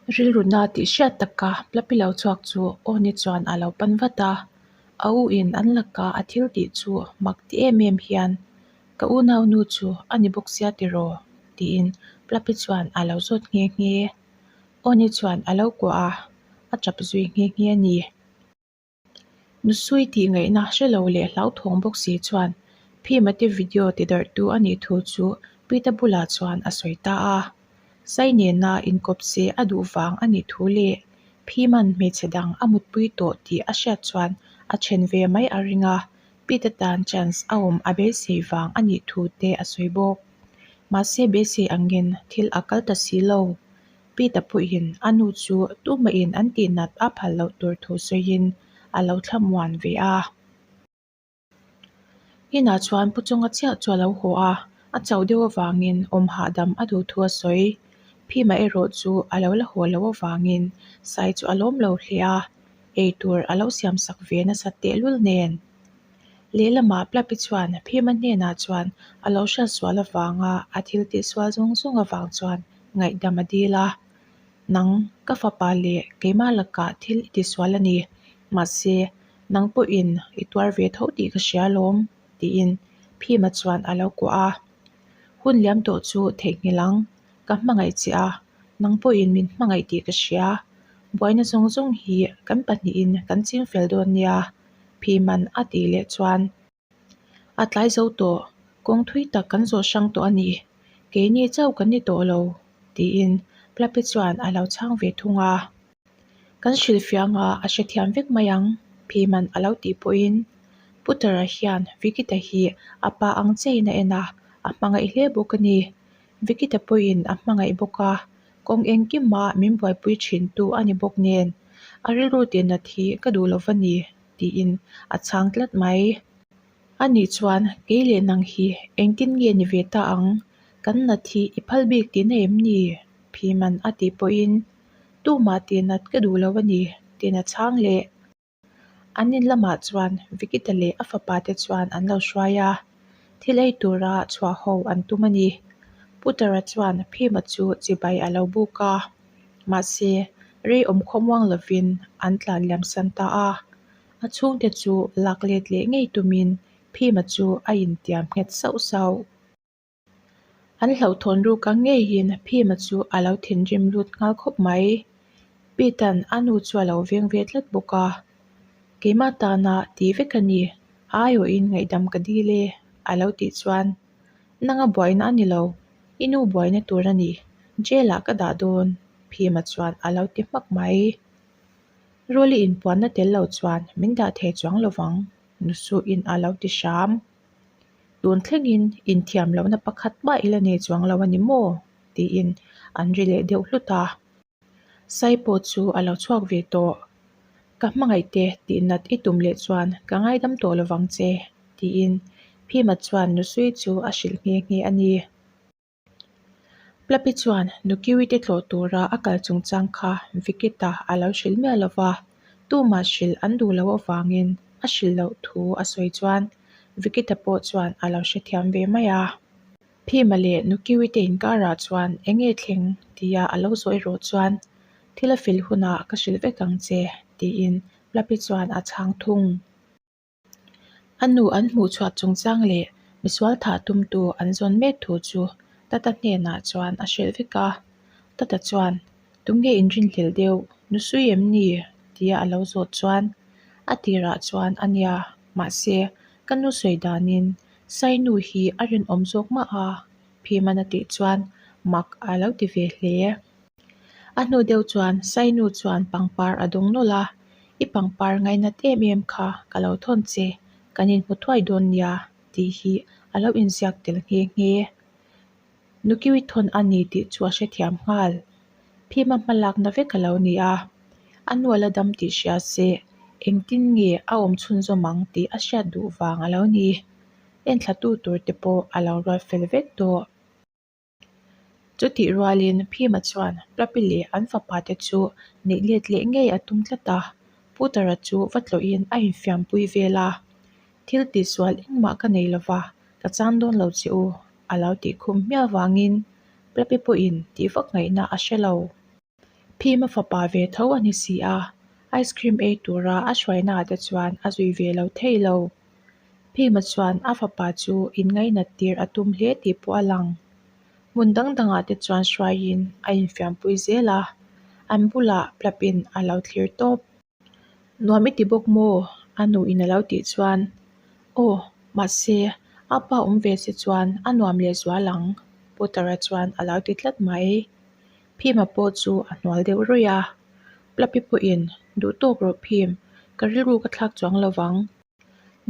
Rilru na tih hriat taka Plapi lo chhuak chu Awni chuan a lo pan vat a, a u in an laka a thil tih chu mak ti em em hian Ka unau nu chu a ni bawk sia tiraw? tiin Plapi chuan a lo zawt nghe nghe. Awni chuan a lo kuah a, a tap zui nghe nghe a ni. Nusui tih ngaihna hre lo leh hlauthawng bawk si chuan Phimate video ti darhtu a nih thu chu Pita bulah chuan a sawi ta a. Sai nena inkawp se a duh vang a nih thu leh Phiman hmeichhe dang a mutpui tawh tih a hriat chuan a then ve mai a ring a, Pita tan chance a awm a beisei vang a nih thu te a sawi bawk. Mahse beisei angin thil a kal ta si lo. Pita pawhin a nu chu tumahin an tihnat a phal loh tur thu sawiin a lo thlamuan ve a. Inah chuan Pu Chunga chiah chu a lo haw a, a chauh deuh avangin awm hahdam a duh thu a sawi. Phima erawh chu a lo la haw loh avangin Sai chu a lawm lo hle a, eitur a lo siamsak ve nasa tehlul nen. Lehlamah Plapi chuan Phima hnenah chuan a lo hriatsual avanga a thil tihsual zawng zawng avang chuan ngaihdam a dil a, Nang, ka fapa leh keimah lakah thil i tisual a ni, mahse, nang pawhin i tuar ve tho tih ka hria alawm, tiin Phima chuan a lo kuah a. Hun liam tawh chu theihnghilh ang, ka hmangaih che a, nang pawhin min hmangaih tih ka hria. Buaina zawng zawng hi kan pahnihin kan ching fel dawn nia, Phiman a tih leh chuan. A tlai zo tawh, kawng thui tak kan zawh hrang tawh a ni, keini chauh kan ni tawh lo, tiin Plapi chuan a lo chhang ve thung a. Kan hrilhfiah anga a hrethiam vek mai ang, Phiman a lo tih pawhin Putara hian Vikita hi a pa ang chiahin a en a, a hmangaih hle bawk a ni. Vikita pawhin a hmangaih bawk a, kawng engkima min buaipui thintu a ni bawk nen, a rilru tihnat hi ka duh lo va ni. tiin a chhang tlat mai. A nih chuan kei leh nang hi engtin nge ni ve ta ang? Kan nat hi i phal bik tihna em ni? Phiman a tih pawhin tumah tih nat ka duh lo a ni tiin a chhang leh. An in lamah chuan Vikita leh a fapa te chuan an lo hruai a, thil ei tura chhuah ho an tum a ni. Putara chuan Phima chu chibai a lo buk a. Mahse, rei awm khawmuang lovin an tlan liam san ta a. A chhungte chu lak let leh ngei tumin Phima chu a intiam nghet sauh sauh. An hlauhthawn ruk ang ngeiin Phima chu a lo thinrim lut nghal khawp mai. Pete-a'n a nu chu a lo veng ve tlat bawk a. Keimah tana ti vek a ni, a aiawhin ngaihdam ka dil e, a lo tih chuan Nanga buaina a ni lo, i nu buaina tur a ni, jail ah ka dah dawn, Phima chuan a lo ti hmak mai. Ruli inpuanna tel lo chuan min dah thei chuang lo vang, Nusuhin a lo ti hram. Tun thlengin inthiam lohna pakhat mah i la nei chuang lo a ni maw? tiin an ri leh deuh hlut a. Sai pawh chu a lo chhuak ve tawh. Ka hmangaih te tih nat i tum leh chuan ka ngaidam tawh lo vang che, tiin Phima chuan Nusui chu a hrilh nghe nghe a ni. Plapi chuan Nukiwi te tlawh tura a kal chungchang kha Vikita a lo hrilh miah lo va, tumah hrilh an duh loh avangin a hrilh loh thu a sawi chuan Vikita pawh chuan a lo hrethiam ve mai a. Phima leh Nukiwi te inkarah chuan eng nge thleng tia a lo zawh erawh chuan thil a fil hunah ka hrilh vek ang che tiin Plapi chuan a chhang thung. A nu an hmuh chhuah chungchang leh misual thah tumtu an zawn mek thu chu Tata hnenah chuan a hrilh vek a. Tata chuan, Tunge inrinhlelh deuh, nusui em ni? tia a lo zawh chuan a tirah chuan a nia, mahse ka nu sawi danin Sainu hi a rinawm zawk mah a, Phiman a tih chuan mak a lo ti ve hle. A hnu deuh chuan Sainu chuan pangpar a dawng nawlh a, I pangpar ngainat em em kha ka lo thawn che, kan inhmu thuai dawn nia tih hi a lo inziak tel nghe nghe. Nukiwi thawn a ni tih chu a hrethiam nghal. Phima hmalakna vek a lo ni a, a nu a la dam tih hria se engtin nge a awm chhunzawm ang tih a hriat duh vang a lo ni. Enthlatu tur te pawh a lo rual fel vek tawh. Chutih rualin Phima chuan Plapi leh an fapa te chu neih let leh ngei a tum tlat a, Putara chu va tlawhin a infiampui vel a. Thil tihsual engmah ka nei lova, ka chang dawn lo che u, a lo tih khum hmiah vangin Plapi pawhin tih vak ngaihna a hre lo. Phima fapa ve tho a ni si a, ice cream ei tura a hruainaah te chuan a zui ve lo thei lo. Phima chuan a fapa chu inngainat tir a tum hle tih pawh a lang. Hmun dang dangah te chuan hruaiin a infiampui zel a, an bulah Plapin a lo thlir tawp. Nuam i ti bawk maw? A nuin a lo tih chuan, Aw, mahse, a pa awm ve se chuan a nuam lehzual ang, Putara chuan a lo ti tlat mai. Phima pawh chu a hnual deuh rawih a, Plapi pawhin, Duh tawk rawh Phim, ka rilru ka thlak chuang lo vang.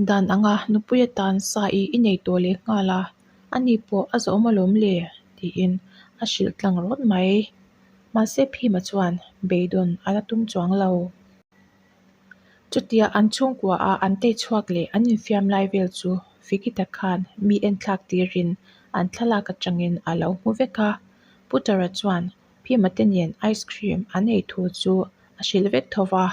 Dan anga nupui atan sa i i nei tawh leh nghal a, ani pawh a zawhawm alawm le, tiin a hrilh tlang rawt mai. Mahse Phima chuan beidawn a la tum chuang lo. Chutia an chhungkua a an tei chhuak leh an infiam lai vel chu Vikita khan mi enthlak tirin an thlalak atangin a lo hmu vek a. Putara chuan Phima te nen ice cream an ei thu chu a hrilh vek tho va,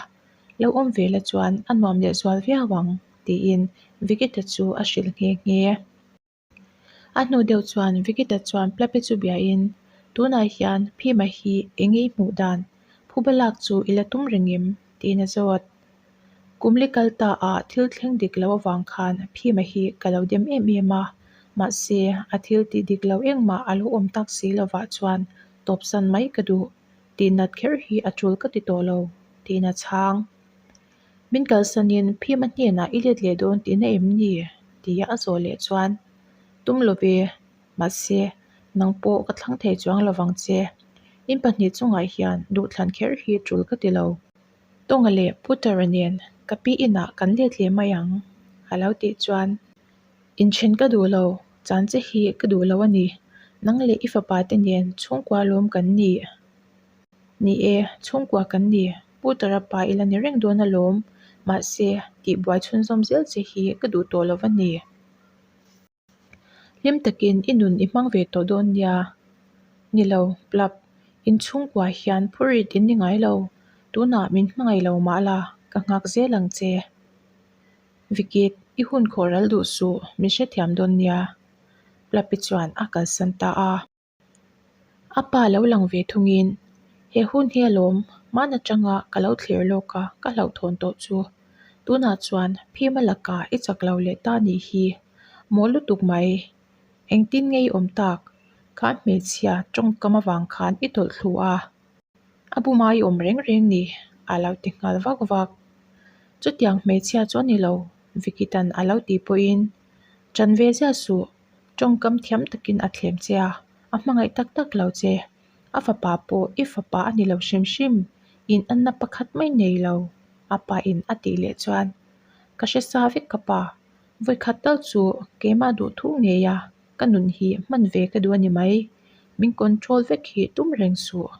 Lo awm ve la chuan a nuam leh zual viau ang, tiin Vikita chu a hrilh nghe nghe. A hnu deuh chuan Vikita chuan Plapi chu biain, Tunah hian Phima hi eng nge i hmuh dan? Phuba lak chu i la tum reng em? tiin a zawt. Kum li kal ta ah thil thleng dik lo avang khan Phima hi ka lo dem em em a, mahse a thil tih dik lo engmah a lo awm tak si lovah chuan tawpsan mai ka duh. Tihnat kher hi a tul ka ti tawh lo, tiin a chhang. Min kalsanin Phima hnenah i let leh dawn tihna em ni? tia a zawh leh chuan, Tum lo ve, mahse, nang pawh ka thlang thei chuang lo vang che. In chungah hian duhthlan kher hi tul ka ti lo. Tawnga leh Putara nen ka pi inah kan let leh mai ang, a lo tih chuan, Inthen ka duh lo, chan che hi ka duh lo a ni. Nang leh i fapa te nen chhungkua lawm kan ni. Ni e, chhungkua kan ni. Pu Tarapa i la ni reng dawn alawm. Mahse, tihbuai chhunzawm zel che hi ka duh tawh lo a ni. Hlim takin i nun i hmang ve tawh dawn nia. Ni lo, Plap. In chhungkua hian phurit in ni ngai lo. Tunah min hmangaih lo mah la, ka nghak zel ang che. Vikit, i hun khawh ral duh suh, min hrethiam dawn nia. Plapi chuan a kalsan ta a. A pa lo lang ve thungin, He hun hi alawm, hman atanga ka lo thlir lawk a, ka hlauhthawn tawh chu. Tunah chuan Phima lakah i chak lo leh ta nih hi. Maw lutuk mai. Engtin nge i awm tak? Kha hmeichhia tawngkam avang khan i tawlh thlu a. A buma i awm reng reng ni, a lo ti nghal vak vak. Chutiang hmeichhia chu a ni lo, Vikitan a lo tih pawhin, Ṭan ve ziah suh, tawngkam thiam takin a thlem che a, a hmangaih tak tak lo che. A fapa pawh i fapa a ni lo hrim hrim, in anna pakhat mai nei lo, a pain a tih leh chuan, Ka hre sa vek ka pa, vawikhat tal chu keimah duh thu ngei a, ka nun hi hman ve ka duh a ni mai, min control vek hi tum reng suh,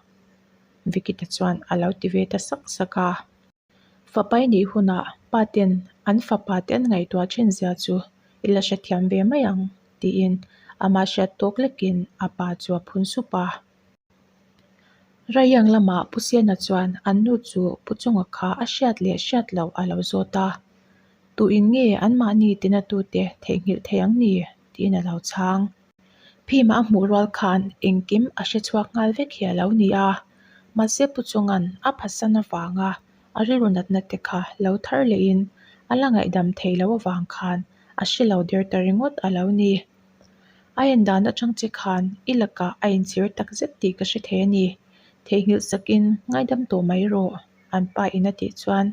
Vikita chuan a lo ti ve ta sak sak a. Fapai nih hunah pa ten an fapa te an ngaihtuah thin zia chu i la hrethiam ve mai ang, tiin amah hriat tawk lekin a pa chu a phun sup a. Raiang lamah Pu Sena chuan an nu chu Pu Chunga kha a hriat leh hriat loh a lo zawt a. Tuin nge anmahni tinatute theihnghilh thei ang ni? tiin a lo chhang. Phima a hmuh rual khan engkim a hre chhuak nghal vek hi a lo ni a, mahse Pu Chunga'n a phatsan avanga a rilru natna te kha lo thar lehin a la ngaihdam thei lo avang khan a hre lo der ta ringawt a lo ni. A en dan atang che khan i lakah a inchhir tak zet tih ka hre thei a ni, theihnghilh sakin ngaidam tawh mai rawh, an pa in a tih chuan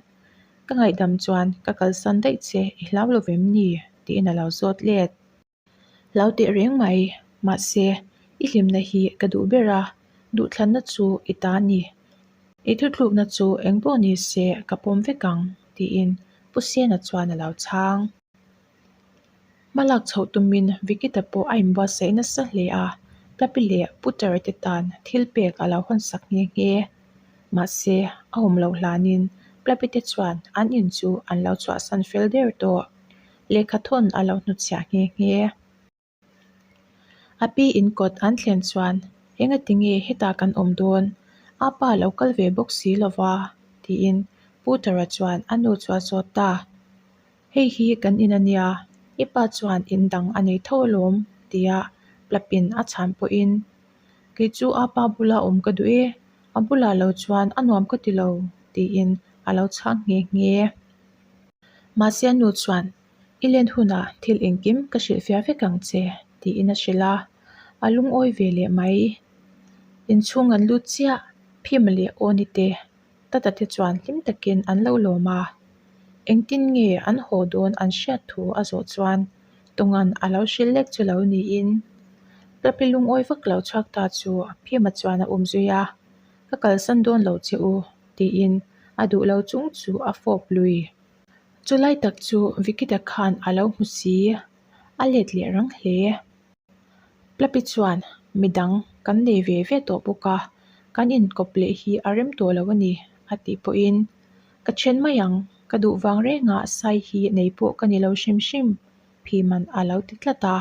ka ngaihdam chuan ka kalsan daih che i hlau lo vem ni? tiin a lo zawt let. Hlau teh reng mai, mahse, i hlimna hi ka duh ber a, duhthlanna chu i ta a ni. I thuthlukna chu eng pawh ni se ka pawm vek ang, tiin Pu Sena chuan a lo chhang. Hma lak chhoh tumin Vikita pawh a inbuatsaih nasa hle a, Plapi leh Putar te tan thil pek a lo hawnsak nghe nghe. Mahse, a awm loh hlanin Plapi te chuan an in chu an lo chhuahsan fel der tawh. Lehkha thawn a lo hnutchhiah nghe nghe. A pi in kawt an thlen chuan, Engati nge hetah kan awm dawn? A pa lo kal ve bawk si lo va, tiin Pu Tara chuan a nu chu a zawt ta. Hei hi kan in a nia, i pa chuan in dang a nei tho alawm, tia Plapin a chhan pawhin, Kei chu a pa bula awm ka duh e. A bulah lo chuan a nuam ka ti lo tiin a lo chhang nghe nghe. Mahse a nu chuan I len hunah thil engkim ka hrilhfiah vek ang che tiin a hrilh a, a lungawi ve leh mai. Inchhung an lut chiah, Phima leh Awni te Tata te chuan hlim takin an lo lawm a, engtin nge an haw dawn an hriat thu a zawh chuan Tawnga'n a lo hrilh lek chu lo niin Plapi lungawi vak lo chhuak ta chu Phima chuan a um zui a, Ka kalsan dawn lo che u tiin a duh lo chung chu a fawp lui. Chulai tak chu Vikita khan a lo hmu si, a let leh rang hle. Plapi chuan midang kan nei ve ve tawh bawk a, kan inkawp leh hi a rem tawh lo a ni a tih pawhin ka then mai ang, ka duh vang rengah sai hi nei pawh ka ni lo hrim hrim Phiman a lo ti tlat a.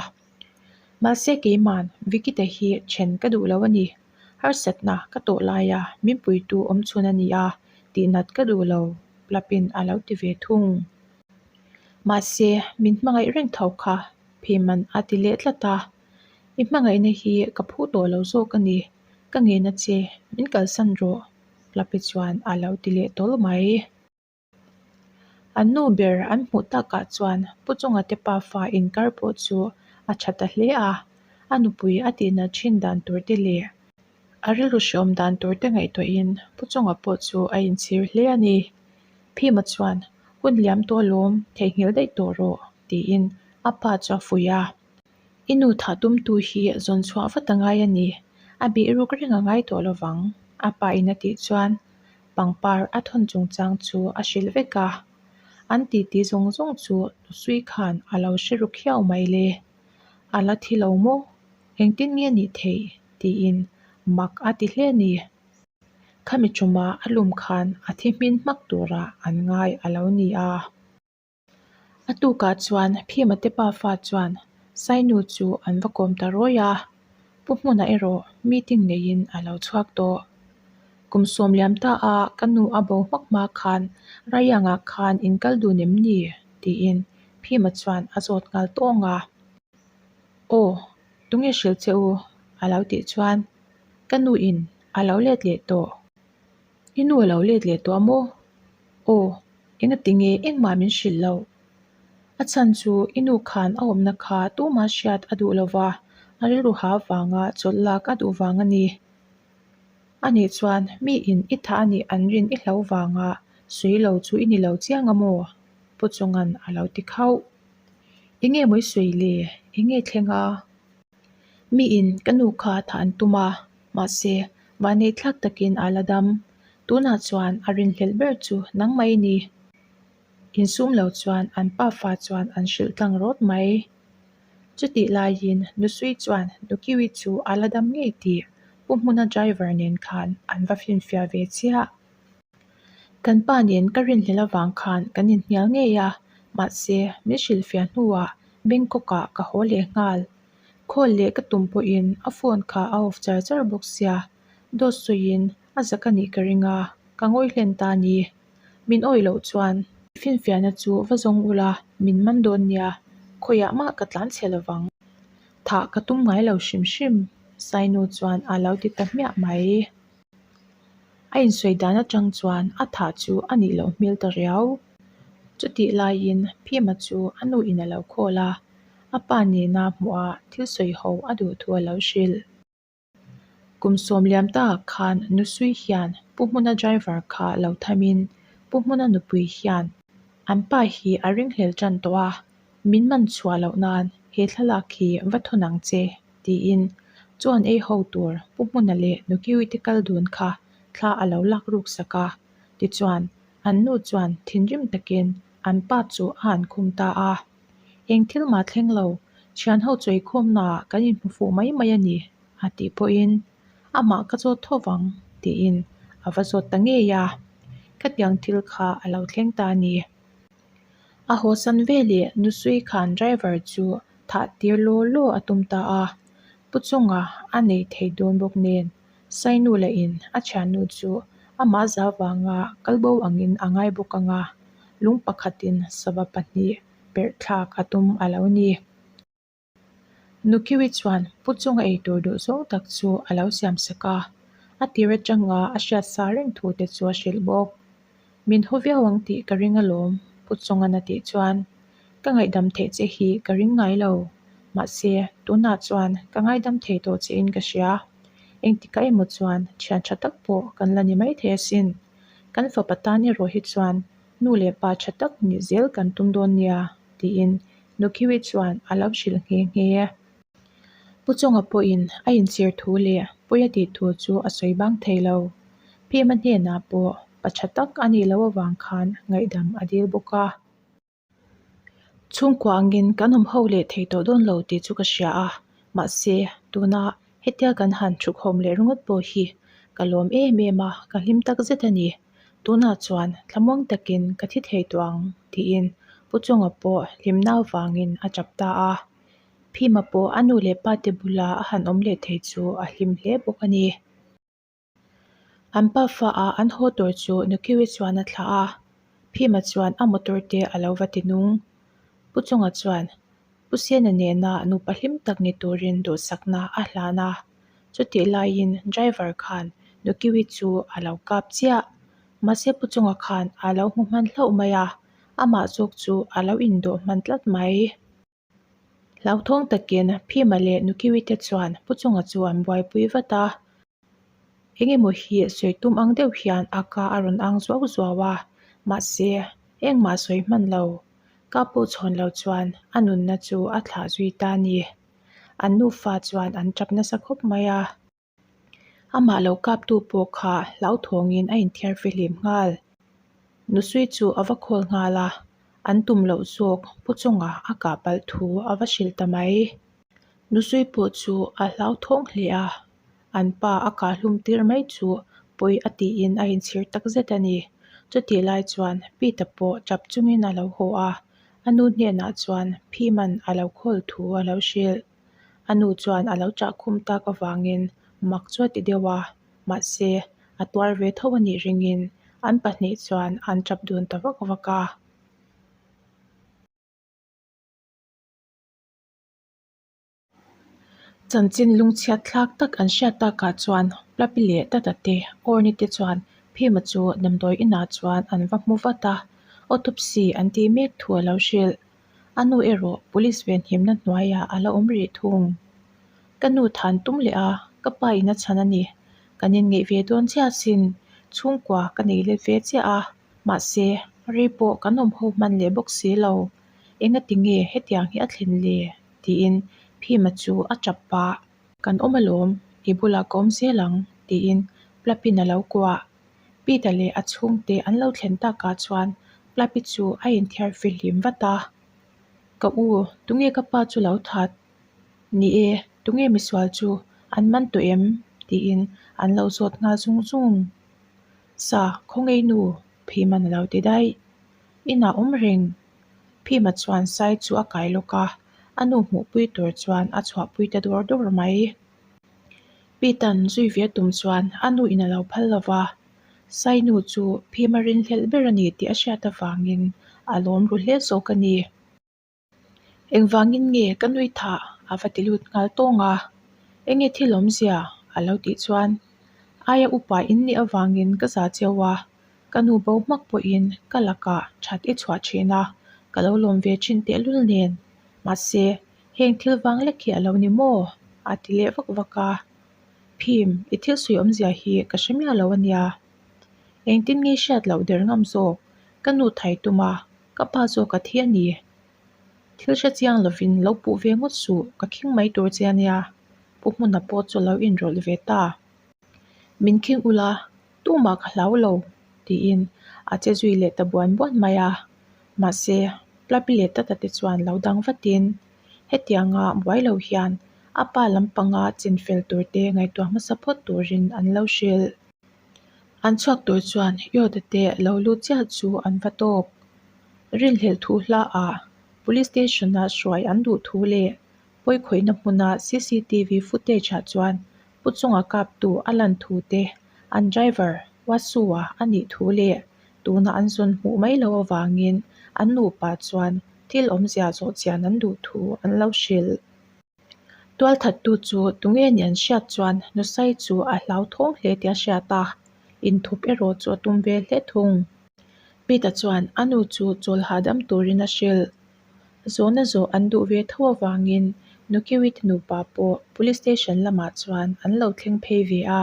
Mahse keiman Vikita hi then ka duh lo a ni, harsatna ka tawh laia min puitu awm chhun a ni a, tihnat ka duh lo Plapin a lo ti ve thung. Mahse min hmangaih reng tho kha Phiman a ti leh tlat a, I hmangaihna hi ka phu tawh lo zawk a ni, ka ngen a che, min kalsan rawh, Plapi chuan a lo ti leh tawl mai. An nu ber an hmuh takah chuan Pu Chunga te pafa inkar pawh chu a tha ta hle a, a nupui a tihna thin dan tur te leh a rilru hreawm dan tur te ngaihtuahin Pu Chunga pawh chu a inchhir hle a ni. Phima chuan, Hun liam tawh alawm, theihnghilh daih tawh rawh, tiin a pa chu a fuih a. I nu thah tumtu hi zawn chhuah vat a ngai a ni, a bih ruk reng a ngai tawh lovang, a pa in a tih chuan pangpar a thawn chungchang chu a hrilh vek a. An titi zawng zawng chu Nusui khan a lo hre ru khiau mai le. A la thi lo maw? Engtin nge nih theih? tiin mak a ti hle a ni. Khami ṭuma a lum khan a thi hmin hmak tura an ngai a lo ni a. A tukah chuan Phima te pafa chuan Sainu chu an va kawm ta rawi a, Pu Hmuna erawh meeting neiin a lo chhuak tawh. Kum sawm liam ta a ka nu a bo hmak hma khan Raiangah khan in kal dun em ni? tiin Phima chuan a zawt nghal tawng a. Aw, tunge hrilh che u? a lo tih chuan ka nu in a lo let leh tawh. I nu a lo let leh tawh a maw? Aw, engati nge engmah min hrilh loh? A chhan chu i nu khan a awmna kha tumah hriat a duh lova, a rilru ha vanga chawlh lak a duh vang a ni. Anih chuan mi in i thah a nih an rin i hlo vanga sawi lo chu i ni lo chiang a maw? Pu Chunga'n a lo ti khauh. Enge maw i sawi le? Enge thleng a? Mi in ka nu kha thah an tum a, mahse vanneih thlak takin a la dam. Tunah chuan a rinhlelh ber chu nangmah i ni. Insum lo chuan an pafa chuan an hrilh tlang rawt mai. Chutih laiin Nusui chuan Nukiwi chu a la dam ngei tih Pu Hmuna driver nen khan an va finfiah ve chiah. Kan pa nen ka rinhlelh avang khan kan inhnial ngei a, mahse min hrilhfiah hnuah Bangkok-ah ka haw leh nghal. Call leh ka tum pawhin a phone kha a off char char bawk sia, dawt sawiin a zak a nih ka ring a, ka ngawi hlen ta a ni. Min awih loh chuan finfiahna chu va zawng ula min man dawn nia, khawiah mah ka tlan chhe lovang. Thah ka tum ngai lo hrim hrim, Sainu chuan a lo ti ta hmiah mai. A insawi dan atang chuan a thah chu a nih loh hmel ta riau. Chutih laiin Phima chu a nu in a lo call a, a pa nena hmuh a thil sawi ho a duh thu a lo hrilh. Kum sawm liam ta ah khan Nusui hian Pu Hmuna driver kha lo thamin Pu Hmuna nupui hian an pa hi a ringhlel tan tawh a, min man chhuah loh nan he thlalak hi va thawn ang che. Tiin chuan ei ho tur Pu Hmuna leh Nukiui te kal dun kha thla a lo lak ruk sak a, tichuan an nu chuan thinrim takin an pa chu a han khum ta a. Eng thil mah thleng lo, thian ho chawi khawmnaah kan inhmu fuh mai mai a ni, a tih pawhin amah ka zawt tho vang tiin a va zawt ta ngei a, khatiang thil kha a lo thleng ta a ni. A hawsan veleh Nusui khan driver chu thah tir law law a tum ta a, Pu Chunga a nei thei dawn bawk nen Sainu lahin a thiannu chu amah za vanga kalbo angin a ngai bawk ang a, lung pakhatin sava pahnih perh thlak a tum a lo ni. Nukiwi chuan Pu Chunga eitur duh zawng tak chu a lo siam sak a. A tir atanga a hriat sa reng thu te chu a hrilh bawk. Min haw viau ang tih ka ring alawm, Pu Chawngan a tih chuan. Ka ngaihdam theih che hi ka ring ngai lo. Mahse, tunah chuan ka ngaidam thei tawh che in ka hria. Engtikah emaw chuan thian tha tak pawh kan la ni maithei asin. Kan fapa tan erawh hi chuan nu leh pa tha tak nih zel kan tum dawn nia, tiin Nukhiwi chuan a lo hrilh nghe nghe. Pu Chawnga pawhin a inchhir thu leh pawi a tih thu chu a sawi bang thei lo. Phima hnenah pawh pa tha tak a nih loh avang khan ngaihdam a dil bawk a. Chhungkua angin kan awm ho leh thei tawh dawn lo tih chu ka hria a, mahse tuna hetia kan han thukhawm leh ringawt pawh hi ka lawm em em a, ka hlim tak zet a ni. Tunah chuan thlamuang takin ka thi thei tawh ang tiin Pu Chawnga pawh hlimna avangin a tap ta a. Phima pawh a nu leh pa te bula a han awm leh thei chu a hlim hle bawk a ni. An pafa a an haw tur chu Nukiwi chuan a thlah a, Phima chuan a motor te a lo va ti nung. Pu Chunga chuan Pu Sena nena nupa hlim tak ni turin duhsakna a hlan a, chutih laiin driver khan Nukiwi chu a lo kap chiah. Mahse Pu Chunga khan a lo hmu hman hlauh mai a, amah zawk chu a lo indawh hman tlat mai. Hlauthawng takin Phima leh Nukiwi te chuan Pu Chunga chu an buaipui vat a. Eng emaw hi sawi tum ang deuh hian a ka a rawn ang zuau zuau a, mahse engmah sawi hman lo. Ka pawh chhawn lo chuan a nunna chu a thlah zui ta a ni. An nufa chuan an tap nasa khawp mai a. Amah lo kaptu pawh kha hlauthawngin a inthiar fihlim nghal. Nusui chu a va khawl nghal a, an tum loh zawk pu chunga a kah palh thu a va hrilh ta mai. Nusui pawh chu a hlauthawng hle a, an pa a kah hlum tir mai chu pawi a tiin a inchhir tak zet a ni. Chutih lai chuan Peter pawh tap chungin a lo haw a, a nu hnenah chuan Phiman a lo khawl thu a lo hrilh. A nu chuan a lo chah khum tak avangin mak chu a ti deuh a, mahse a tuar ve tho a nih ringin an pahnih chuan an tap dun ta vak vak a. Chanchin lungchhiat thlak tak an hriat takah chuan Plapi leh Tata te Orni te chuan Phima chu damdawi inah chuan an va hmu vat a, autopsy an tih mek thu a lo hrilh. A nu erawh police venhimna hnuaiah a la awm rih thung. Ka nu than tum leh a, ka pa in a chhan a ni. Kan inngeih ve dawn chiah asin, chhungkua ka nei let ve chiah a, mahse rei pawh kan awm ho hman leh bawk si lo. Engati nge hetiang hi a thlen le? tiin Phima chu a tap pah. Kan awm alawm, i bulah ka awm zel ang, tiin Plapin a lo kuah. Peter leh a chhungte an lo thlen takah chuan Plapi chu a inthiar fihlim vat a. Ka u, tunge ka pa chu lo that? Ni e, tunge misual chu an man tawh em? tiin an lo zawt nghal zung zung. Sa, khawngaih nu, Phiman a lo ti daih. Inah awm reng. Phima chuan Sai chu a kai lawk a, a nu hmuhpui tur chuan a chhuahpui ta dawr dawr mai. Pita'n zui ve a tum chuan a nu in a lo phal lo va, Sainu chu phim a rinhlelh ber a ni tih a hriat avangin a lawm ru hle zawk a ni. Engvangin nge ka nui thah? a va ti lut nghal tawng a. Enge thil awmzia? a lo tih chuan aia upa in nih avangin ka za cheu a, ka nu bo hmak pawhin ka lakah that i chhuah thin a, ka lo lawm ve thin tehlul nen. Mahse, Heng thil vang lek hi a lo ni maw? a ti leh vak vak a. Phim, i thil sawi awmzia hi ka hre miah lo a nia. Engtin nge hriat loh der ngam zawk? Ka nu thai tum a, ka pa zawk a thi a ni. Thil hre chiang lovin lo puh ve ngawt suh, ka khing mai tur che a nia. Pu Hmuna pawh chu lo inrawlh ve ta. Min khing ula, tumah ka hlau lo, tiin a che zui leh ta buan buan mai a. Mahse, Plapi leh Tata te chuan lo dang vatin, hetianga buai lo hian a pa lampanga chinfel turte ngaihtuah hmasa phawt turin an lo hrilh. An chhuak tur chuan Yoda te lo lut chiah chu an va tawk. Rinhlelh thu hla ah Police Station-a hruai an duh thu leh pawikhawihna hmuna cctv footage-ah chuan Pu chunga kaptu a lan thu te, an driver Wasua a nih thu leh tuna an zawn hmuh mai loh avangin an nupa chuan thil awmzia zawh chian an duh thu an lo hrilh. Tualthattu chu tunge ni an hriat chuan Nusai chu a hlauthawng hle tih a hriat a, inthup erawh chu a tum ve hle thung. Pete-a chuan a nu chu chawl hahdam turin a hrilh. Zawhna zawh an duh ve tho avangin Nukiwi te nupa pawh Police Station lamah chuan an lo thleng phei ve a.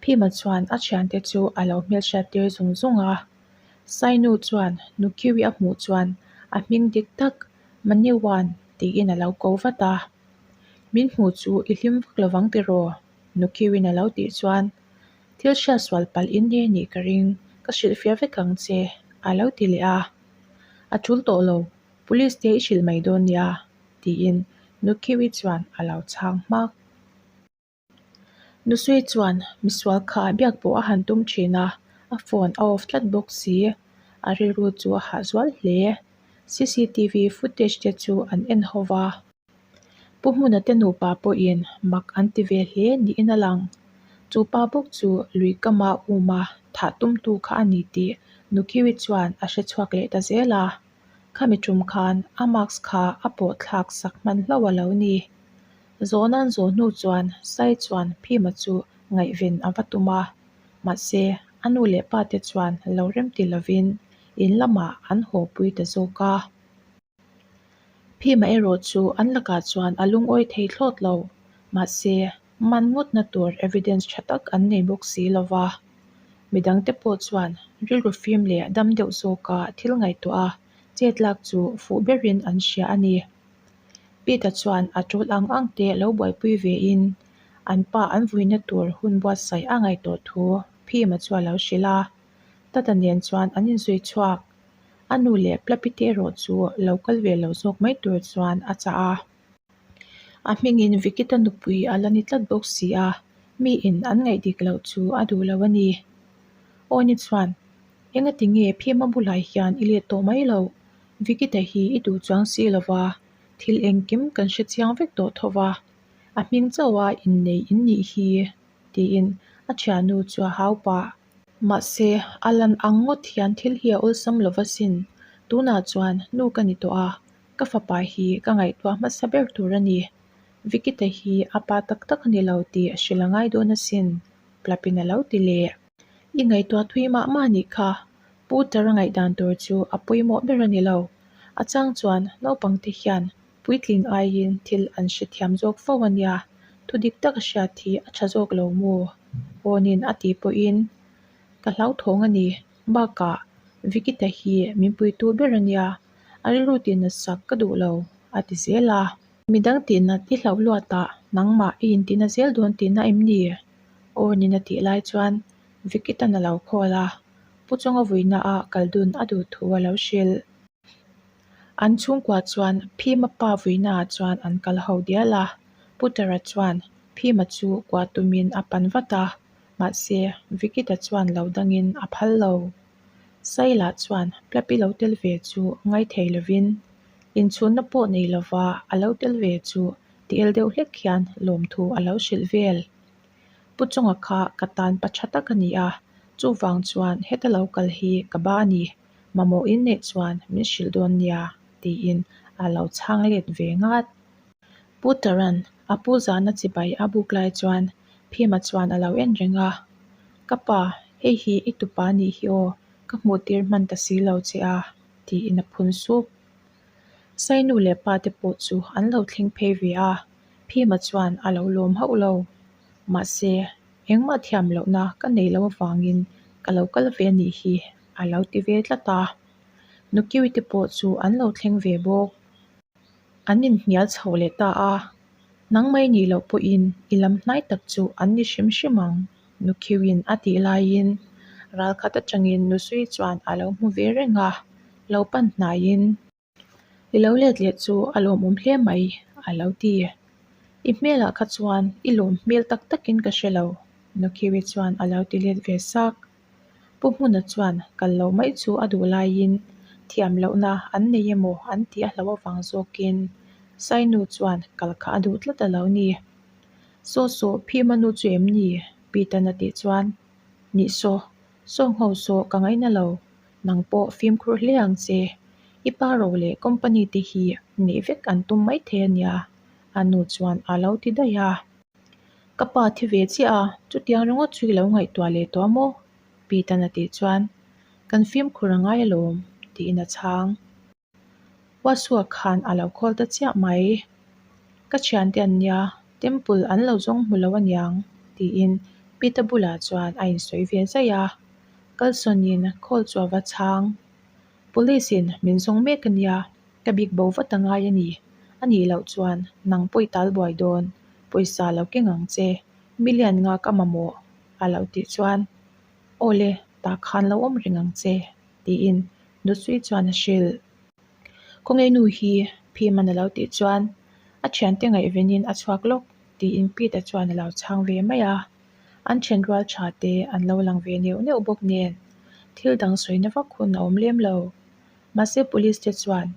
Phima chuan a thiante chu a lo hmelhriat tir zung zung a. Sainu chuan Nukiwi a hmuh chuan a hming dik tak Maniwan tiin a lo ko vat a. Min hmuh chu i hlim vak lovang tiraw? Nukiwin a lo tih chuan Thil hriatsual palh in nih anih ka ring, ka hrilhfiah vek ang che, a lo ti leh a. A tul tawh lo, police te i hrilh mai dawn nia, tiin Nukhiwi chuan a lo chhang hmak. Nusui chuan misual kha biak pawh a han tum thin a, a phone a off tlat bawk si. A rilru chu a hah zual hle. CCTV footage te chu an en ho va. Pu Hmuna te nupa pawhin mak an ti ve hle niin a lang. Chu pa bawk chu lui kama uma thah tumtu kha a ni tih Nukhiwi chuan a hre chhuak leh ta zel a. Khami tum khan a mask kha a pawh thlak sak hman hlauh a lo ni. Zawhna an zawh hnu chuan Sai chuan Phima chu ngaihven a va tum a. Mahse, a nu leh pa te chuan lo remti lovin in lamah an haw pui ta zawk a. Phima erawh chu an lakah chuan a lungawi thei thlawt lo. Mahse, man ngawtna tur evidence tha tak an nei bawk si lo va. Midangte pawh chuan rilru fim leh dam deuh zawka thil ngaihtuah a chet lak chu fuh berin an hria a ni. Pete-a chuan a tul ang ang te lo buaipui vein an pa an vuina tur hun buatsaih a ngaihtuah thu Phima chu a lo hrilh a. Tata nen chuan an inzui chhuak. A nu leh Plapite erawh chu lo kal ve lo zawk mai tur chuan a chah a. A hmingin Vikita nupui a la ni tlat bawk si a, miin an ngaih dik loh chu a duh lo a ni. Awni chuan, Engati nge Phima bulah hian i let tawh mai loh? Vikita hi i duh chuang si lo va, thil engkim kan hre chiang vek tawh tho va, a hming chauha innei in nih hi, tiin a thiannu chu a hau pah. Mahse, a lan ang ngawt hian thil hi a awlsam lo va sin. Tunah chuan nu ka ni tawh a, ka fapa hi ka ngaihtuah hmasa ber tur a ni. Vikita hi a pa tak tak a ni lo tih a hrilh a ngai dawn asin, Plapin a lo ti leh. I ngaihtuah thui mah mah nih kha, Pu Tara ngaihdan tur chu a pawimawh ber a ni lo. A chang chuan naupangte hian puitling aiin thil an hrethiam zawk fo a nia, thu dik tak a hriat hi a tha zawk lo maw? Awnin a tih pawhin ka hlauthawng a ni. Bakah Vikita hi min puitu ber a nia, a rilru tihna sak ka duh lo, a ti zel a. Midang tihnat i hlauh luatah nangmah i intina zel dawn tihna em ni? Awnin a tih lai chuan Vikitan a lo call a, Pu Chawnga vuina ah kal dun a duh thu a lo hrilh. An chhungkua chuan Phima pa vuina ah chuan an kal ho dial a, Putara chuan Phima chu kua tumin a pan vat a, mahse Vikita chuan lo dangin a phal lo. Saila chuan Plapi lo tel ve chu ngaithei lovin inchhunna pawh nei lova a lo tel ve chu ti el deuh hlek hian lawmthu a lo hrilh vel. Pu Chawnga kha ka tan pa tha tak a ni a, chuvang chuan heta lo kal hi ka ba a ni, mamawh in neih chuan min hrilh dawn nia, tiin a lo chhang let ve ngat. Pu Taran a pu zahna chibai a buk lai chuan Phima chuan a lo en reng a, Ka pa, hei hi i tupa nih hi aw, ka hmuh tir hman ta si lo che a, tiin a phun sup. Sainu leh pa te pawh chu an lo thleng phei ve a, Phima chuan a lo lawm hauh lo. Mahse, engmah thiam lohna ka nei lo avangin ka lo kal ve anih hi a lo ti ve tlat a. Nukiwi te pawh chu an lo thleng ve bawk. An inhnial chho leh ta a, nangmai nih loh pawhin i lam hnai tak chu an ni hrim hrim ang, Nukhiwin a tih laiin ralkhat atangin Nusui chuan a lo hmu ve reng a, lo pan hnaiin. I lo let leh chu a lawmawm hle mai, a lo ti. I hmelah kha chuan i lawm hmel tak takin ka hre lo, Nukhiwi chuan a lo ti let ve sak. Pu Hmuna chuan kal loh mai chu a duh laiin thiam lohna an nei emaw an tih a hlauh avang zawkin Sainu chuan kal kha a duh tlat a lo ni. Saw saw Phima nu chu em ni? Peter-a tih chuan, Nih saw, saw ngho saw ka ngaina lo, nang pawh fimkhur hle ang che. I pa ro leh company te hi neih vek an tum mai thei a nia, A nu chuan a lo ti daih a. Ka pa thi ve chiah a, chutiang ringawt chu i lo ngaihtuah leh tawh a maw? Pete-a'n a tih chuan, Kan fimkhur a ngai alawm, tiin a chhang. Huasua khan a lo call ta chiah mai. Ka thiante an nia, temple an lo zawng hmu lo aniang, tiin Pete-a bulah chuan a insawi ve zaih a. Kalsawnin call chu a va chhang. Police in min zawng mek ania, ka bik bo vat a ngai a ni. A nih loh chuan nang pawh i tal buai dawn, pawisa lo keng ang che, million nga ka mamawh, a lo tih chuan, Aw le, tah khan lo awm reng ang che, tiin Nusui chuan a hrilh. Kawngei nu hi Phim-an a lo tih chuan a thiante ngaihvenin a chhuak lawk tiin Pete-a chuan a lo chhang ve mai a. An then rual tha te an lo lang ve neuh neuh bawk nen thil dang sawina vak hun a awm lem lo. Mahse police te chuan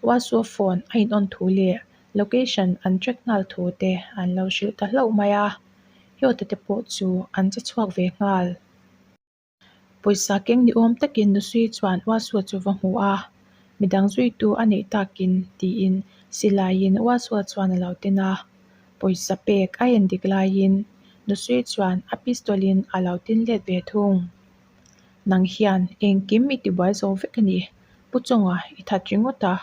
Wasu phone a in on thu leh location an track nghal thu te an lo hrilh ta hlauh mai a, Hyota te pawh chu an che chhuak ve nghal. Pawisa keng ni awm takin Nusui chuan Uasua chu va hmu a, midang zuitu a neih takin tiin silaiin Uasua chuan a lo ten a. Pawisa pek a en dik laiin Nusui chuan a pistol in a lo tin let ve thung. Nang hian engkim i tibuai zo vek a ni, Pu Chawnga i that ringawt a,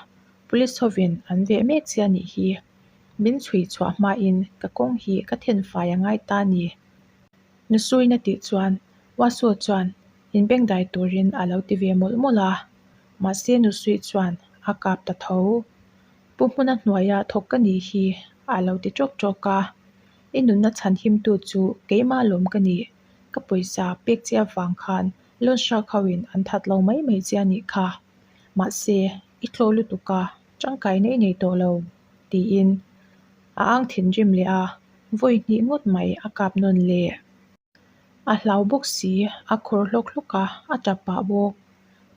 police hovin an veh mek che a nih hi. Min chhui chhuah hmain ka kawng hi ka thenfai a ngai ta a ni. Nusuina tih chuan Wasu chuan inbengdai turin a lo ti ve mawlh mawlh a, mahse Nusui chuan a kap ta tho. Pu hmuna hnuaia thawk ka nih hi a lo ti tawk tawk a, I nunna chhan himtu chu keimah lawm ka ni, ka pawisa pek che avang khan loan shark ho in an that lo mai mai che a nih kha, mahse i tlaw lutuk a, tangkaina i nei tawh lo tiin a ang thinrim leh a. Vawi hnih ngawt mai a kap nawn le. A hlau bawk si, a khawr hlawk hlawk a, a tap pah bawk.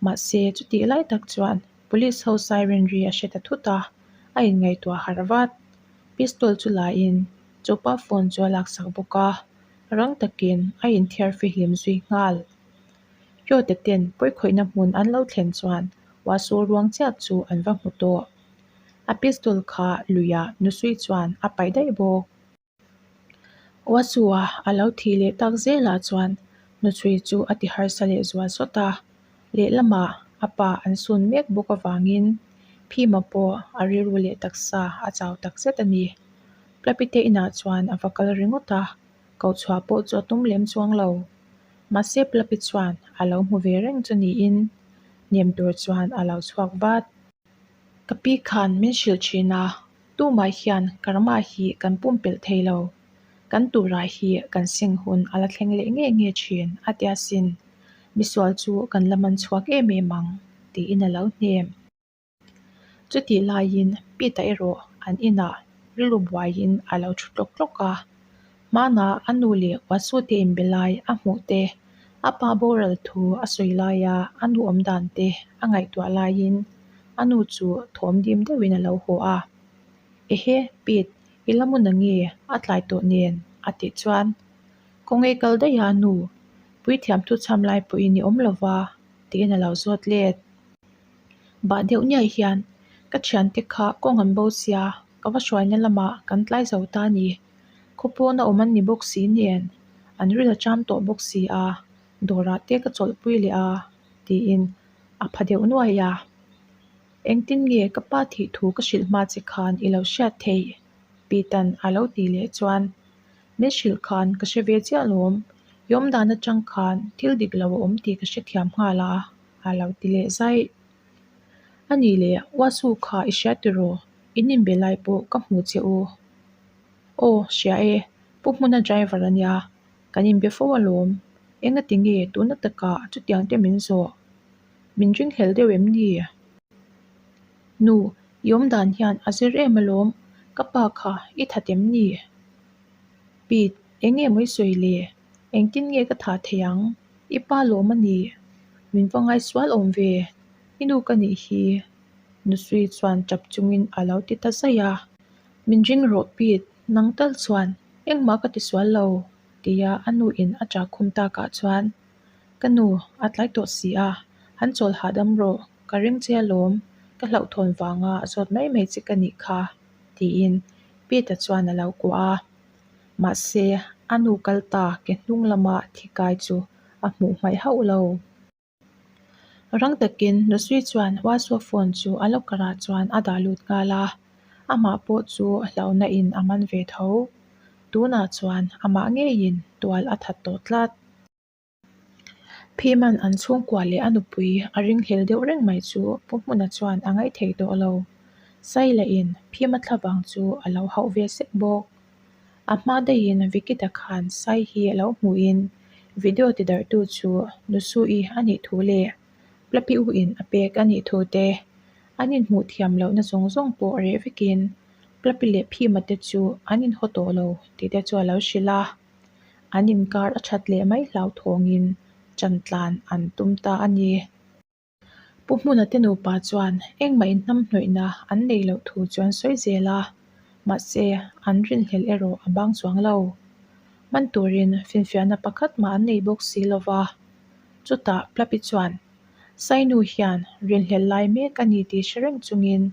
Mahse, chutih lai tak chuan police ho siren ri a hre ta thut a, a inngaihtuah harh vat. Pistol chu la in chupa phone chu a laksak bawk a, rang takin a inthiar fihlim zui nghal. Kyote ten pawikhawihna hmun an lo thlen chuan Wasu ruang chiah chu an va hmu tawh. A pistol kha luiah nusui chuan a paih daih bawk. Wasua a lo thih leh tak zelah chuan nuchhui chu a ti harsa leh zual sawt a, lehlamah a pa an sun mek bawk avangin Phima pawh a rilru leh taksa a chau tak zet a ni. Plapite inah chuan a va kal ringawt a, kochhuah pawh chu a tum lem chuang lo. Mahse Plapi chuan a lo hmu ve reng chu niin hnem tur chuan a lo chhuak vat. Ka pi khan min hrilh thin a, tumah hian karma hi kan pumpelh thei lo. Kan turah hi kan seng hun a la thleng leh nge nge thin a tia sin. Misual chu kan la man chhuak em em ang, tiin a lo hnem. Chutih laiin Pete-a erawh an inah rilru buaiin a lo thu tlawk tlawk a. Hmanah a nu leh Wasute inbe lai a hmuh te, a pa boral thu a sawi laia a nu awm dan te a ngaihtuah laiin a nu chu thawm dim deuhin a lo haw a. Ehe, Pete, i la mun ange, a tlai tawh nen, a tih chuan, Kawngei kal daih a nu, puithiam thu chham lai pawhin i awm lo va, tiin a lo zawt let. Bah deuh niai hian, Ka thiante kha kawng an bo sia, ka va hruaina lamah kan tlai zo ta a ni. Khaw pawn a awm an ni bawk si nen, an ril a cham tawh bawk si a, dawrah te ka chawlhpui leh a, tiin a pha deuh nuai a. Engtin nge ka pa thih thu ka hrilh hma che khan i lo hriat theih? Pitan a lo tih leh chuan, Min hrilh khan ka hre ve chiah lawm, i awmdan atang khan thil dik lo a awm tih ka hrethiam nghal a, a lo ti leh zaih. A nih leh, Wasu kha i hria tiraw? In inbe lai pawh ka hmu che u. Aw, hria e, Pu Hmuna driver a nia, kan inbe fo alawm. Engati nge tuna takah chutiang te min zawh? Min ringhlel deuh em ni? Nu, i awmdan hian a zir em alawm, ka pa kha i that em ni? Pete, eng nge maw i sawi le? Engtin nge ka thah theih ang? I pa lawm a ni. Min va ngaisual awm ve. I nu ka nih hi. Nusui chuan tap chungin a lo ti ta zaih a. Min ring rawh Pete, nang tal chuan engmah ka ti sual lo, tia a nu in a ṭah khum takah chuan, Ka nu, a tlai tawh si a, han chawl hahdam rawh, ka ring che alawm, ka hlauhthawn vanga zawt mai mai che ka nih kha, tiin. Pete-a chuan a lo kuah a. Mahse, a nu kal ta ke hnung lama thi kai chu a hmuh hmaih hauh lo. Rang takin Nusui chuan Wasu phone chu a locker ah chuan a dah lut nghal a, amah pawh chu hlauhna in a man ve tho. Tunah chuan amah ngeiin tual a that tawh tlat. Phiman an chhungkua leh a nupui a ringhlel deuh reng mai chu Pu Hmuna chuan a ngaithei tawh lo. Saila in Phima thlavang chu a lo hauh ve sek bawk. A hma daihin Vikita khan Sai hi a lo hmuhin video tidarhtu chu Nusui a nih thu leh Plapi U in a pek a nih thu te, an inhmuh thiam lohna zawng zawng pawh reh vekin Plapi leh Phima te chu an inhaw tawh lo tih te chu a lo hrilh a. An inkar a that leh mai hlauthawngin chantlan an tum ta a ni. Pu Hmuna te nupa chuan engmah inhnamhnawihna an neih loh thu chu an sawi zel a, mahse an rinhlelh erawh a bang chuang lo. Man turin finfiahna pakhat mah an nei bawk si lo va. Chutah Plapi chuan, Sainu hian rinhlelh lai mek a ni tih hre reng chungin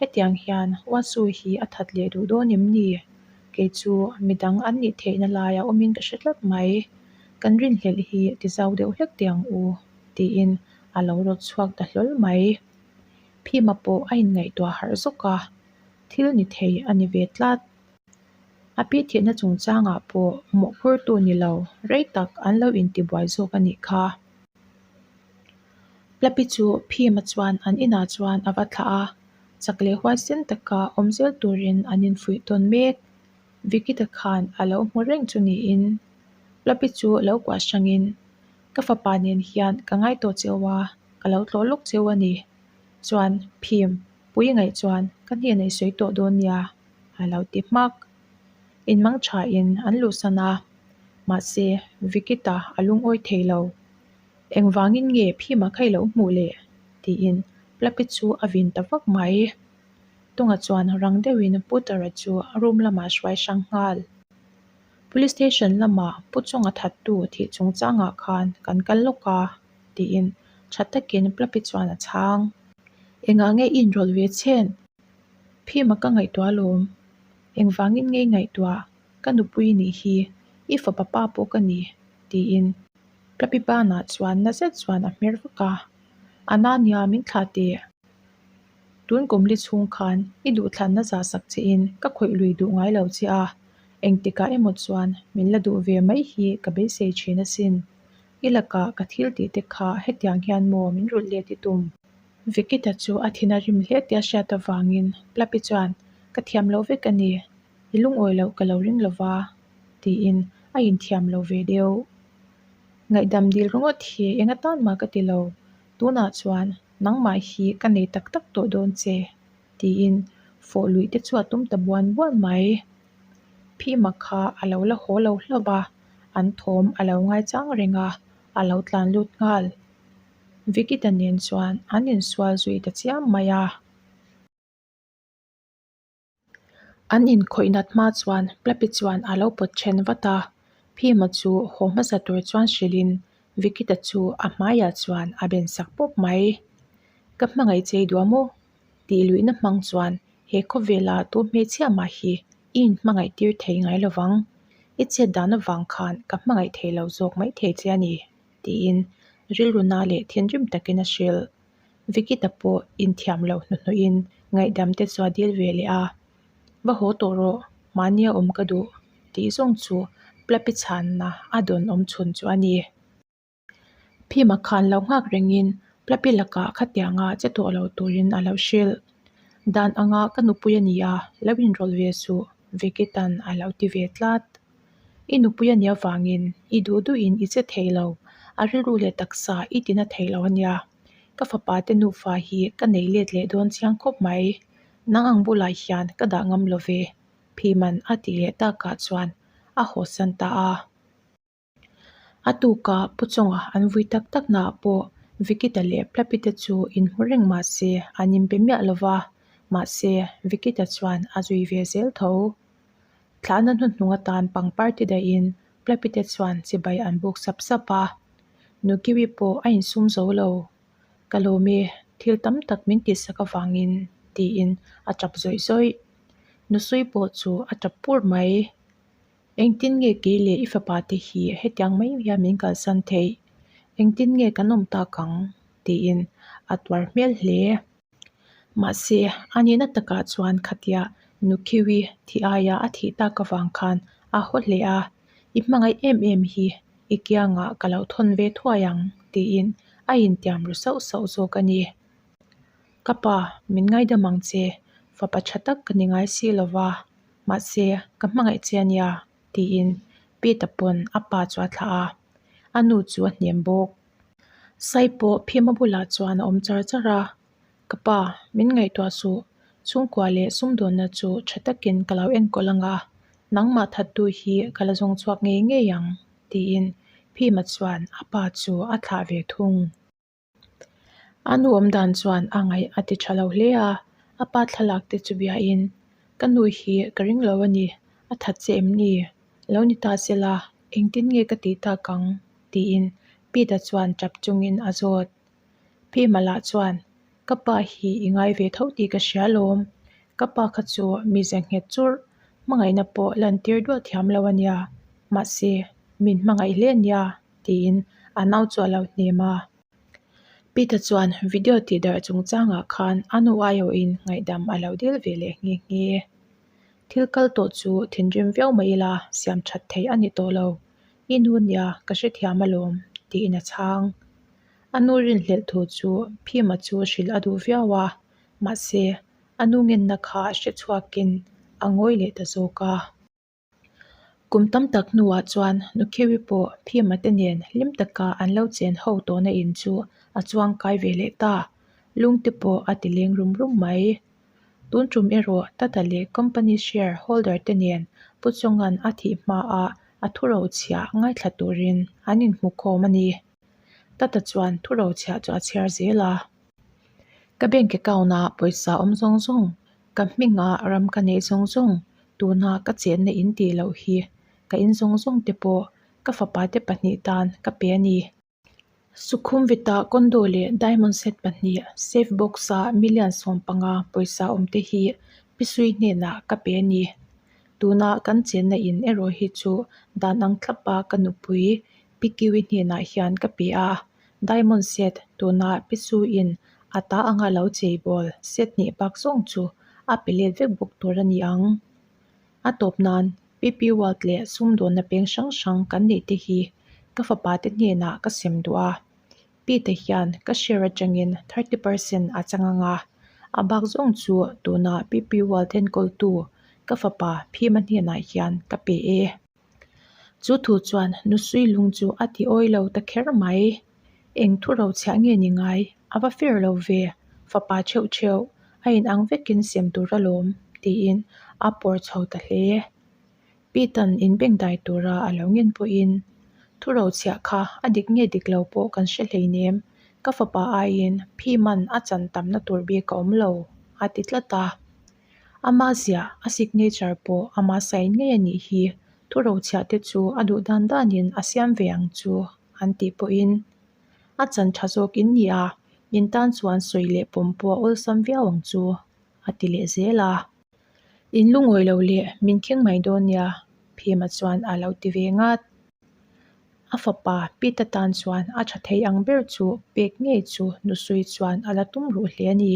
hetiang hian Wasu hi a that leh duh dawn em ni? Kei chu midang an nih theihna laia awmin ka hre tlat mai. Kan rinhlelh hi tizau deuh hlek teh ang u. tiin a lo rawt chhuak ta hlawl mai. Phima pawh a inngaihtuah harh zawk a, thil ni thei a ni ve tlat. A pi thihna chungchangah pawh mawhphurtu ni lo rei tak an lo intibuai zawk a nih kha. Plapi chu Phima chuan an inah chuan a va thlah a, chak leh huaisen taka awm zel turin an infuih tawn mek. Vikita khan a lo hmu reng chu niin Plapi chu lo kuah hrangin Ka fapa nen hian ka ngai tawh cheu a, ka lo tlawh lawk cheu a ni. Chuan, Phim, pui ngaih chuan ka hnenah i sawi tawh dawn nia, a lo ti hmak. Inmang thain an luhsan a, mahse, Vikita a lungawi thei lo. Engvangin nge Phima kha i lo hmuh le? tiin Plapi chu a vin ta vak mai. Tunga chuan rang deuhin Putara chu room lamah a hruai hrang nghal. Police station lamah pu chunga thattu thih chungchangah khan kan kal lawk a, tiin tha takin Plapi chuan a chhang. Engah nge i inrawlh ve chhen? Phima ka ngaihtuah alawm. Engvangin nge i ngaihtuah? Ka nupui nih hi, i fapa pa pawh ka ni, tiin Plapi banah chuan na zet chuan a hmer vak a. A na nia min thlah teh. Tun kum li chhung khan i duhthlanna zah sak chein ka khawih lui duh ngai lo che a, engtikah emaw chuan min la duh ve mai hi ka beisei thin asin. I lakah ka thil tih te kha hetiang hian maw min rulh let i tum? Vikita chu a thin a rim hle tih a hriat avangin Plapi chuan, Ka thiam loh vek a ni, i lungawi loh ka lo ring lo va, tiin a inthiam lo ve deuh. Ngaihdam dil ringawt hi eng atan mah ka ti lo, tunah chuan Nangmah hi ka nei tak tak tawh dawn che, tiin fawh luih te chu a tum ta buan buan mai. Phima kha a lo la haw lo hlauh a, an thawm a lo ngaichang reng a, a lo tlan lut nghal. Vikita nen chuan an insual zui ta chiam mai a. An inkhawih nat hma chuan Plapi chuan a lo pawt then vat a, Phima chu haw hmasa tur chuan hrilhin Vikita chu a hmaiah chuan a ben sak pawp mai. Ka hmangaih chei duah maw? tih luihna hmang chuan he khawvela tu hmeichhia mah hi i inhmangaih tir thei ngai lo vang. I chet dan avang khan ka hmangaih thei lo zawk mai thei che a ni, tiin rilru na leh thinrim takin a hrilh. Vikita pawh inthiam loh hnuhnawhin ngaihdam te chu a dil ve leh a, Va haw tawh rawh, mahnia awm ka duh tih zawng chu Plapi chhanna a dawn awm chhun chu a ni. Phima khan lo nghak rengin Plapi lakah khatianga che tawh lo turin a lo hrilh. Dan anga ka nupui a ni a, lo inrawlh ve suh, Vikitan a lo ti ve tlat. I nupui a nih avangin i duh duhin i che thei lo, a rilru leh taksa i tina thei lo a nia. Ka fapa te nufa hi ka nei let leh dawn chiang khawp mai. Nang ang bulah hian ka dah ngam lo ve, Phiman a tih leh takah chuan a hawsan ta a. A tuka Pu Chawnga an vui tak tak naah pawh Vikita leh Plapite chu inhmu reng mah se an inbe miah lo va, mahse Vikita chuan a zui ve zel tho. Thlahna hnuhnung atan pangpar ti dahin Plapite chuan chibai an buk sap sap a, Nukiwi pawh a insum zo lo. Ka lawm e, thil tam tak min tihsak avangin, tiin a tap zawih zawih. Nusui pawh chu a tap pur mai. Engtin nge kei leh i fapa te hi hetiang mai hian min kalsan theih? Engtin nge kan awm tak ang? tiin a tuar hmel hle. Mahse, a nihna takah chuan khatia Nukhiwi thi aia a thih tak avang khan a haw hle a, I hmangaih em em hi i kiangah ka lo thawn ve thuai ang tiin a intiam ru sauh sauh zawk a ni. Ka pa, min ngaidam ang che, fapa tha tak ka ni ngai si lo va, mahse, ka hmangaih che a nia, tiin Pete-a pawn a pa chu a thlah a, a nu chu a hnem bawk. Sai pawh Phima bulah chuan a awm char char a, Ka pa, min ngaihtuah suh, chhungkua leh sumdawnna chu tha takin ka lo enkawl ang a, nangmah thattu hi ka la zawng chhuak ngei ngei ang, tiin Phima chuan a pa chu a thlah ve thung. A nu awm dan chuan a ngaih a ti tha lo hle a, a pa thlalak te chu biain, Ka nu hi ka ring lo a ni, a that che em ni? Lo ni ta se la, engtin nge ka tih tak ang? tiin Pete-a chuan tap chungin a zawt. Pi Mala chuan, Ka pa hi i ngai ve tho tih ka hria alawm. Ka pa kha chu mize nghet churh, hmangaihna pawh lantir duah thiam lo a nia. Mahse, min hmangaih hle a nia, tiin a nau chu a lo hnem a. Peter chuan video tih darh chungchangah khan a nu aiawhin ngaihdam a lo dil ve leh nghe nghe. Thil kal tawh chu thinrim viau mai ila siam that theih a ni tawh lo. I nu nia ka hrethiam alawm, tiin a chhang. A nu rinhlelh thu chu Phima chu hrilh a duh viau a, mahse a nu ngenna kha hre chhuakin a ngawi leh ta zawk a. Kum tam tak hnuah chuan Nukhiwi pawh Phima te nen hlim taka an lo chen ho tawhna in chu a chuang kai ve leh ta, lungte pawh a ti leng rum rum mai. Tun tum erawh Tata leh company share holder te nen Pu Chawnga'n a thih hmaah a thurochhiah ngaithla turin an inhmukhawm a ni. Tata chuan thurochhiah chu a chhiar zel a. Ka bank account ah pawisa awm zawng zawng, ka hmingah ram ka neih zawng zawng, tuna ka chenna in tih loh hi ka in zawng zawng te pawh ka fapa te pahnih tan ka pe a ni. Sukhumvita condo leh diamond set pahnih safe box ah million 15 pawisa awm te hi Pisui hnenah ka pe a ni. Tuna kan chenna in erawh hi chu dan ang thlap a ka nupui Pikiwi hnenah hian ka pe a, diamond set tuna Pisuiin a ta anga lo cheibawl set hnih bak zawng chu a pe let vek bawk tur a ni ang. A tawp nan PP World leh sumdawnna peng hrang hrang kan neih te hi ka fapa te hnenah ka sem duh a, Pete hian ka share atangin 30% a chang ang a, a bak zawng chu tuna PP World enkawltu ka fapa Phima hnenah hian ka pe e. Chu thu chuan Nusui lung chu a ti awi lo ta kher mai. Eng thu rochhiah nge ni ngai? A va fair lo ve, fapa theuh theuh, a in ang vekin sem tur alawm, tiin a pawr chho ta hle. Pete-a'n inbengdai tura a lo ngen pawhin, Thu rochhiah kha a dik nge dik lo pawh kan hre hleinem, ka fapa aiin phi man a chan tamna tur bik a awm lo, a ti tlat a. Ama ziah, a signature pawh ama sign ngei a nih hi, thu rochhiah te chu a duh dan danin a siam ve ang chu an tih pawhin a chan tha zawk in ni a, in tan chuan sawi leh pawm pawh a awlsam viau ang chu a ti leh zel a. In lungawi lo leh min kheng mai dawn nia, Phima chuan a lo ti ve ngat. A fapa Pita tan chuan a tha thei ang ber chu pek ngei chu Nusui chuan a la tum ruh hle a ni.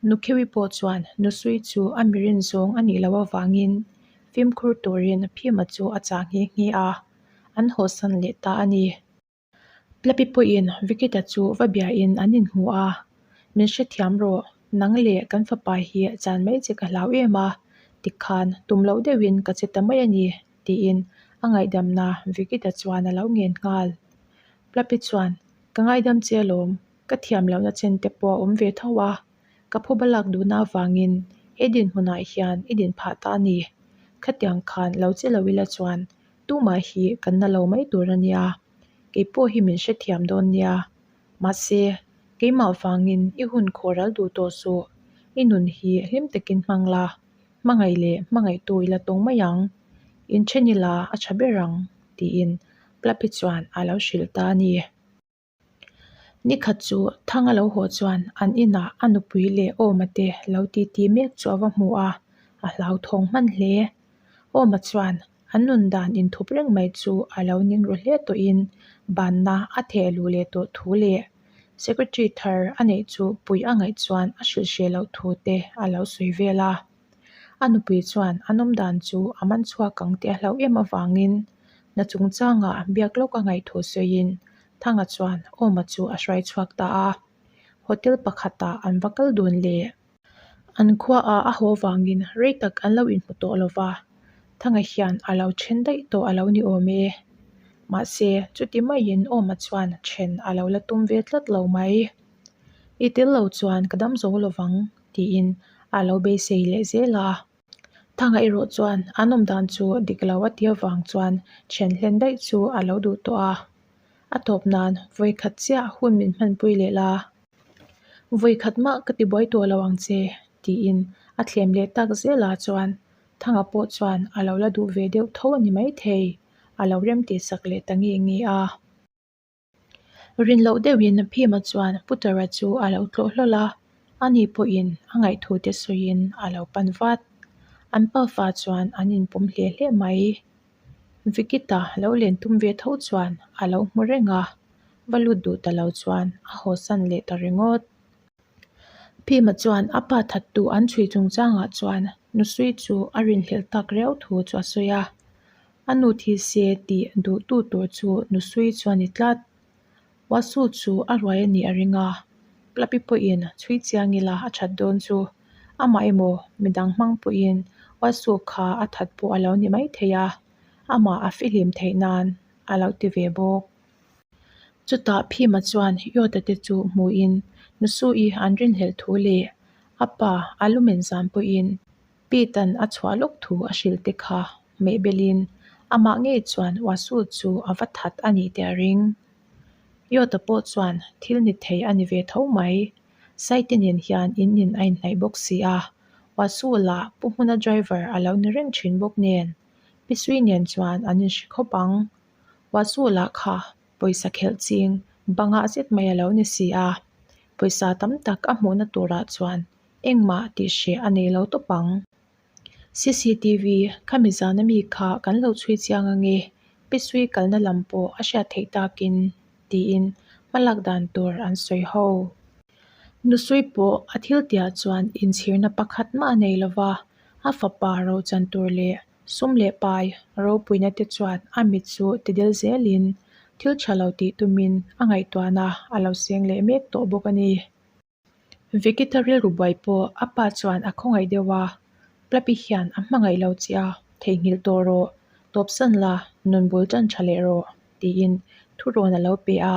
Nukhewi pawh chuan Nusui chu a mirin zawng a nih loh avangin fimkhur turin Phima chu a chah nghe nghe a, an hawsan leh ta a ni. Plapi pawhin Vikita chu va biain an inhmu a, Min hrethiam rawh, nang leh kan fapa hi chan mai che ka hlau em a, tikhan tum loh deuhin ka che ta mai a ni, tiin a ngaihdamna Vikita chuan a lo ngen nghal. Plapi chuan, Ka ngaidam che alawm, ka thiam lohna chen te pawh a awm ve tho a, ka phuba lak duhna avangin he dinhmunah hian i din phah ta a ni. Khatiang khan lo che lo ila chuan tumah hi kan na lo mai tur a nia, kei pawh hi min hrethiam dawn nia. Mahse, keimah vangin i hun khawh ral duh tawh suh, i nun hi hlim takin hmang la, hmangaih leh hmangaihtu i la tawng mai ang, inthen ila a tha ber ang, tiin Plapi chuan a lo hrilh ta a ni. Nikhat chu Thanga lo haw chuan an inah a nupui leh Awma te lo titi mek chu a va hmu a, A hlauthawng hman hle. Awma chuan an nun dan inthup reng mai chu a lo ning ru hle tawhin banna a theh luh leh tawh thu leh Secretary thar a neih chu puih a ngaih chuan a hrilh hreh loh thu te a lo sawi vel a. A nupui chuan an awm dan chu a man chhuak ang tih a hlauh em avangin hna chungchangah biak lawk a ngaih thu sawiin Thanga chuan Awma chu a hruai chhuak ta a. Hotel pakhatah an va kal dun leh. An khuaah a haw vangin rei tak an lo inhmu tawh lo va, Thanga hian a lo then daih tawh a lo ni awm e. Mahse, chuti maiin Awma chuan then a lo la tum ve tlat lo mai. I tel lo chuan ka dam zo lo vang, tiin a lo beisei leh zel a. Thanga erawh chuan an awm dan chu dik lo a ti avang chuan then hlen daih chu a lo duh tawh a. A tawp nan vawikhat chiah hun min hmanpui leh la. Vawikhat mah ka ti buai tawh lo ang che, tiin a thlem leh tak zel a chuan Thanga pawh chuan a lo la duh ve deuh tho a ni maithei, a lo rem tih sak leh ta nge nge a. Rin loh deuhin Phima chuan Putara chu a lo tlawh hlawl a, ani pawhin a ngaihthu te sawiin a lo pan vat. An pafa chuan an inpawm hle hle mai. Vikita lo len tum ve tho chuan a lo hmu reng a, va lut duh ta lo chuan a hawsan leh ta ringawt. Phima chuan a pa thattu an chhui chungchangah chuan Nusui chu a rinhlelh tak riau thu chu a sawi a. A nu thi se tih duhtu tur chu Nusui chu a ni tlat. Wasu chu a ruai a nih a ring a, Plapi pawhin chhui chiang ila a that dawn chu. Amah emaw midang hmang pawhin Wasu kha a that pawh a lo ni maithei a, amah a fihlim theih nan a lo ti ve bawk. Chutah Phima chuan Yota te chu hmuhin Nusui an rinhlelh thu leh a pa a lumen zan pawhin Pete-a'n a chhuah lawk thu a hrilh te kha hmehbelin amah ngei chuan Wasu chu a va that a nih teh a ring. Yota pawh chuan thil ni thei a ni ve tho mai. Saite nen hian in in a inhnaih bawk si a, Wasu lah Pu Hmuna driver a lo ni reng thin bawk nen Pi Sui nen chuan an inhre khawp ang. Wasu lah kha pawisa khelh ching bangah zet mai a lo ni si a, pawisa tam tak a hmuhna turah chuan engmah tih hreh a nei lo tawp ang. Cctv khami zana mi kha kan lo chhui chiang ange, Pi Sui kalna lam pawh a hriat theih takin tiin hmalak dan tur an sawi ho. Nusui pawh a thil tihah chuan inchhirna pakhat mah a nei lova, a fapa rochan tur leh Sum leh pai ropuina te chuan a mit chu ti del zelin thil tha lo tih tumin a ngaihtuahna a lo seng leh mek tawh bawk a ni. Vikita rilru buai pawh a pa chuan a khawngaih deuh a, Plapi hian a hmangaih lo che a, theihnghilh tawh rawh, tawpsan la, nun bul tan tha leh rawh, tiin thurawn a lo pe a.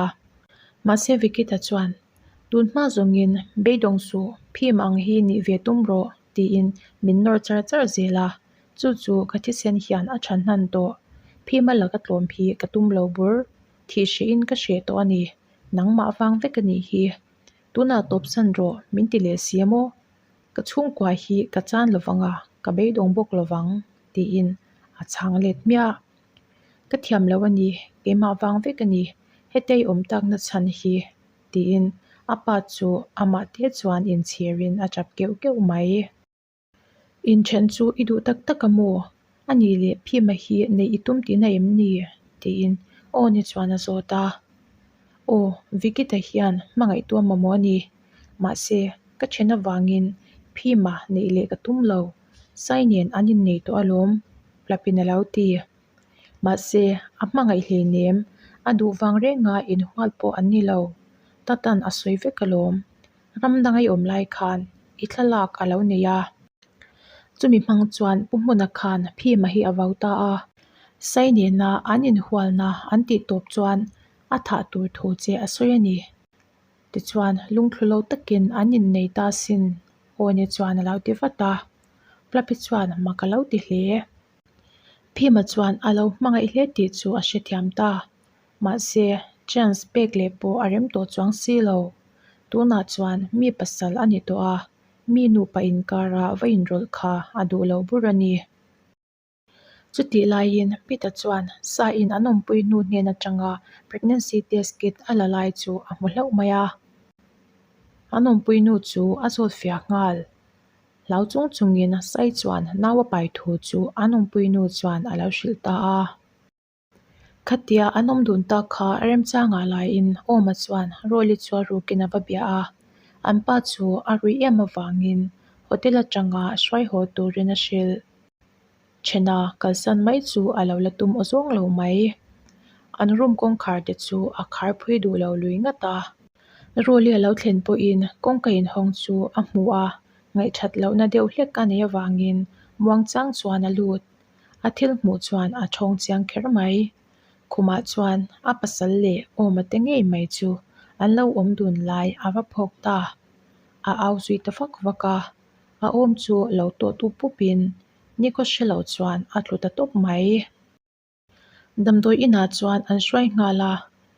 Mahse Vikita chuan, Tun hma zawngin beidawng suh, phim ang hi nih ve tum rawh, tiin min nawr char char zel a. Chu chu ka thisen hian a tha hnan tawh. Phima laka tlawm hi ka tum lo bur. Thih hrehin ka hreh tawh a ni. Nangmah vang vek a nih hi. Tunah tawpsan rawh min ti leh si a maw? Ka chhungkua hi ka chan lovang a, ka beidawng bawk lovang tiin a chhang let hmiah. Ka thiam lo a ni, keimah vang vek a ni. Hetei awm takna chhan hi tiin a pa chu amah te chuan inchhirin a tap keuh keuh mai. Inthen chu i duh tak tak a maw? A nih leh Phima hi neih i tum tihna em ni? tiin Awni chuan a zawt a. Aw, Vikita hian hmangaihtu a mamawh a ni. Mahse, ka then avangin Phima neih leh ka tum lo. Sai nen an innei tawh alawm, Plapin a lo ti. Mahse, a hmangaih hleinem, a duh vang renga inhual pawh an ni lo. Tatan a sawi vek alawm. Ram dang a i awm lai khan i thlalak a lo nei a. Chumi hmang chuan Pu Hmuna khan Phima hi a vau ta a. Sai nena an inhualna an tih tawp chuan a thah tur thu che a sawi a ni. Tichuan lungthlu lo takin an innei ta sin Awni chuan a lo ti vat a. Plapi chuan mak a lo ti hle. Phima chuan a lo hmangaih hle tih chu a hrethiam ta. Mahse, chance pek leh pawh a rem tawh chuang si lo. Tunah chuan mi pasal a ni tawh a, mi nupa inkara va inrawlh kha a duh lo bur a ni. Chutih laiin Peter chuan sa in an awmpui hnu hnen atanga pregnancy test kit a la lai chu a hmu hlauh mai a. An awmpui nu chu a zawt fiah nghal. Hlau chung chungin Sai chuan nau a pai thu chu an awmpui nu chuan a lo hrilh ta a. Khatia an awm dun tak kha remchangah laiin Awma chuan Rawli chu a rukin a va bia a, an pa chu a ruih em avangin hotel atanga hruai haw turin a hrilh. Thena kalsan mai chu a lo la tum aw zawng lo mai. An room kawngkhar te chu a khar phui duh lo lui ngat a. Rawli a lo thlen pawhin kawngka inhawng chu a hmu a, ngaihthat lohna deuh hlek a neih avangin muangchang chuan a lut. A thil hmuh chuan a thawng chiang kher mai. Khumah chuan a pasal leh awma te ngei mai chu an lo awm dun lai a va phawk ta. A au zui ta vak vak a, a awm chu lo tawh tu pupin nikhaw hre lo chuan a tlu ta tawp mai. Damdawi inah chuan an hruai nghal a,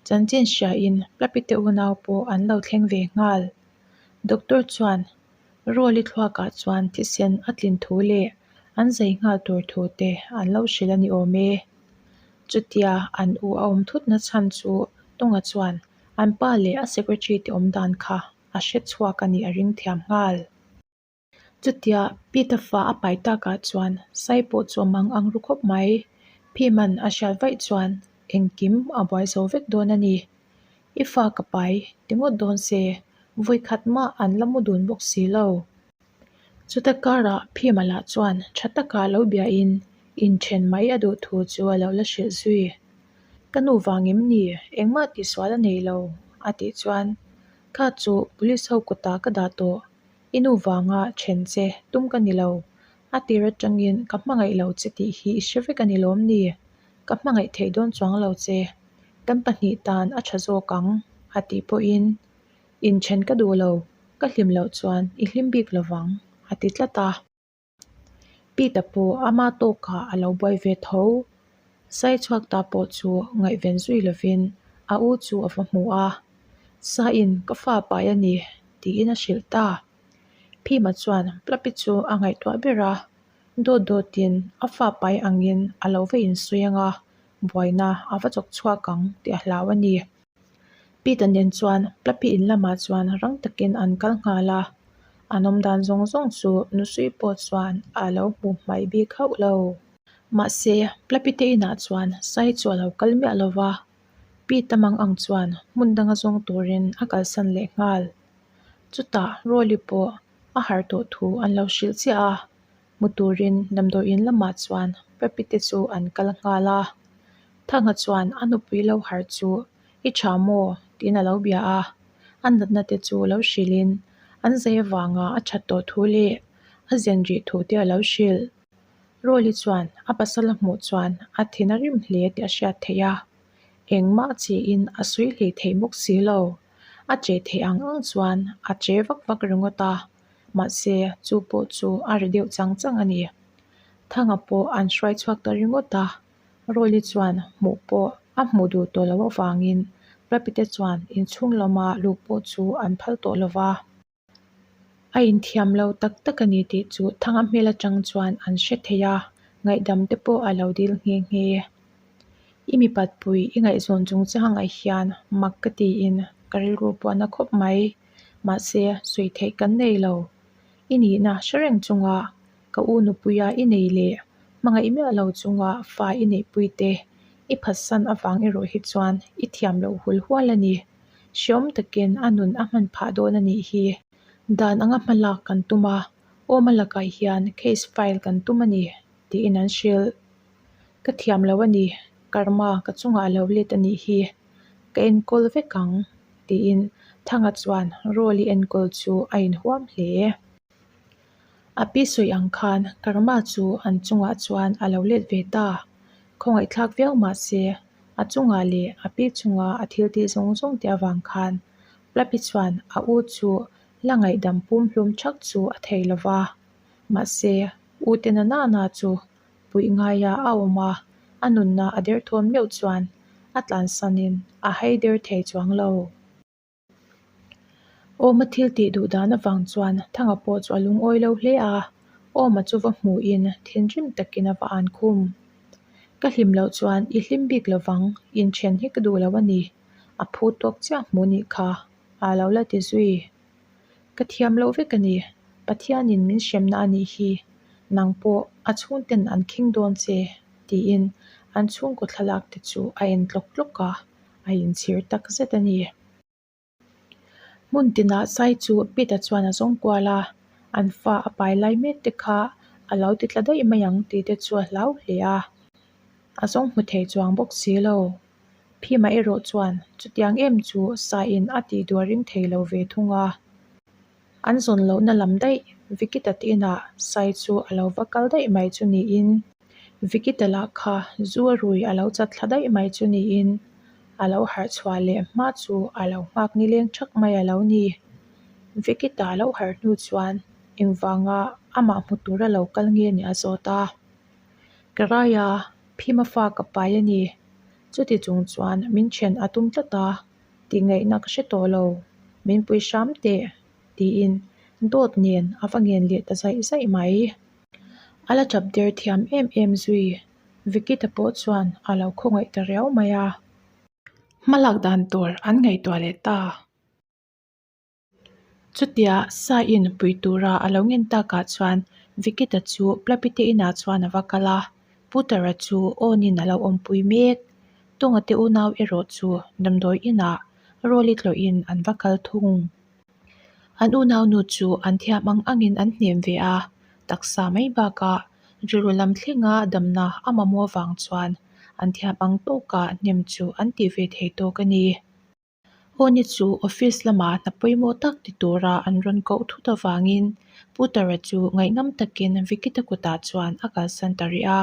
chanchin hriain Plapite unau pawh an lo thleng ve nghal. Doctor chuan Rawli thluakah chuan thisen a tlin thu leh an zai nghal tur thu te an lo hrilh a ni awm e. Chutia an u a awm thut na chhan chu Tonga chuan an pa leh a secretary te awm dan kha a hre chhuak a nih a ring thiam nghal. Chutia Pita fa a pai takah chuan Sai pawh chu a mang ang ru khawp mai. Phiman a hriat vaih chuan engkim a buai zo vek dawn a ni. I fa ka pai ti ngawt dawn se, vawi khat mah an la mu dun bawk si lo. Chuta karah Phima lah chuan tha taka lo biain inthen mai a duh thu chu a lo la hrilh zui. Ka nu vang em ni? Engmah tihsual a nei lo a tih chuan kha chu police ho kutah ka dah tawh. I nu vanga then che tum ka ni lo. A tir atangin ka hmangaih lo che tih hi i hre vek a ni lawm ni? Ka hmangaih theih dawn chuang lo che. Kan pahnih tan a tha zawk ang a tih pawhin inthen ka duh lo, ka hlim loh chuan i hlim bik lovang a ti tlat a. Pita pawh ama tawkah a lo buai ve tho. Sai chhuak ta pawh chu ngaihven zui lovin a u chu a va hmu a, Saiin ka fa pai a ni tiin a hrilh ta. Phima chuan Plapi chu a ngaihtuah ber a, dawt dawtin a fa pai angin a lo va insawi ang a, buaina a va chawk chhuak ang tih a hlau a ni. Pita nen chuan Plapi in lamah chuan rang takin an kal nghal a, an awm dan zawng zawng chu Nusui pawh chuan a lo hmu hmaih bik hauh lo. Mahse, Plapi te inah chuan Sai chu a lo kal miah lo va, Pita mang ang chuan hmun danga zawng turin a kalsan leh nghal. Chutah Rawli pawh a harh tawh thu an lo hrilh chiah a, Hmu turin damdawiin lamah chuan Pepi te chu an kal nghal a. Thanga chuan a nupui lo harh chu i tha maw? tiin a lo bia a. A natna te chu lo hrilhin an zai avanga a that tawh thu leh a zen rih thu te a lo hrilh. Rawli chuan a pasal a hmuh chuan a thin a rim hle tih a hriat theih a. Engmah chiin a sawi hlei theih bawk si lo. A che theih ang ang chuan a che vak vak ringawt a. Mahse, chu pawh chu a ri deuh chang chang a ni. Thanga pawh an hruai chhuak ta ringawt a, Rawli chuan hmuh pawh a hmuh duh tawh loh avangin Rapite chuan inchhung lama luh pawh chu an phal tawh lo va. A inthiam lo tak tak a ni tih chu Thanga hmel atang chuan an hre thei a, ngaihdam te pawh a lo dil nghe nghe. I mipat pui i ngaihzawn chungchangah hian mak ka tiin ka rilru pawh a na khawp mai. Mahse, sawi theih kan nei lo. I nihna hre reng chunga ka u nupuia i nei leh hmangaih miah lo chunga fa i neihpui te i phatsan avang erawh hi chuan i thiam loh hul hual a ni. Hreawm takin a nun a hman phah dawn a nih hi. Dan anga hma lak kan tum a, awma lakah hian case file kan tum a ni, tiin an hrilh. Ka thiam lo a ni, karma ka chungah a lo let a nih hi. Ka enkawl vek ang, tiin Thanga chuan Rawli enkawl chu a inhuam hle. A pi sawi ang khan Karma chu an chungah chuan a lo let ve ta. Khawngaihthlak viau mah se, a chungah leh a pi chunga a thil tih zawng zawng te avang khan Plapi chuan a u chu la ngaihdam pum hlum thak chu a thei lo va. Mahse, u te na nana chu puih ngaia a awm a, a nunna a derthawn meuh chuan a tlansanin a hai der thei chuang lo. Awma thil tih duh dan avang chuan Thanga pawh chu a lungawi lo hle a, Awma chu va hmuhin thinrim takin a va an khum. Ka hlim loh chuan i hlim bik lovang, inthen hi ka duh lo a ni, a phu tawk chiah hmuh nih kha, a lo la ti zui. Ka thiam loh vek a ni. Pathianin min hremna a nih hi, nang pawh a chhungten an khing dawn che, tiin an chhungkaw thlalak te chu a en tlawk tlawk a, a inchhir tak zet a ni. Hmun tinah Sai chu Pete-a chuan a zawng kual a, an fa a pai lai mek te kha a lo ti tla daih mai ang tih te chu a hlau hle a, a zawng hmu thei chuang bawk si lo. Phima erawh chuan chutiang em chu Saiin a tih duh a ring thei lo ve thung a. An zawn lohna lam daih Vikita te inah Sai chu a lo va kal daih mai chu niin, Vikita lah kha zu a rui a lo chat thla daih mai chu niin, a lo harh chhuah leh hma chu a lo nghak nileng thak mai a lo ni. Vikita a lo harh hnu chuan engvanga amah hmu tura lo kal nge nih a zawt a. Ka rai a, Phima fa ka pai a ni. Chuti chung chuan min then a tum tlat a. Tih ngaihna ka hre tawh lo, min pui hram teh, tiin dawt nen a va ngen leh ta zaih zaih mai. A la tap der thiam em em zui, Vikita pawh chuan a lo khawngaih ta riau mai a. Hmalak dan tur an ngaihtuah leh ta. Chutia Saiin pui tura a lo ngen takah chuan Vikita chu Plapite inah chuan a va kal a, Putara chu awnin a lo awmpui mek. Tunga te unau erawh chu damdawi inah Rawli tlawhin an va kal thung. An unau nu chu an thiam ang angin an hnem ve a, taksa mai bakah rilru lam thlenga damna a mamawh avang chuan an thiam ang tawkah hnem chu an tih ve thei tawk a ni. Awni chu office lamah hna pawimawh tak ti tura an rawn koh thut avangin Putara chu ngaihnam takin Vikita kutah chuan a kalsan ta rih a.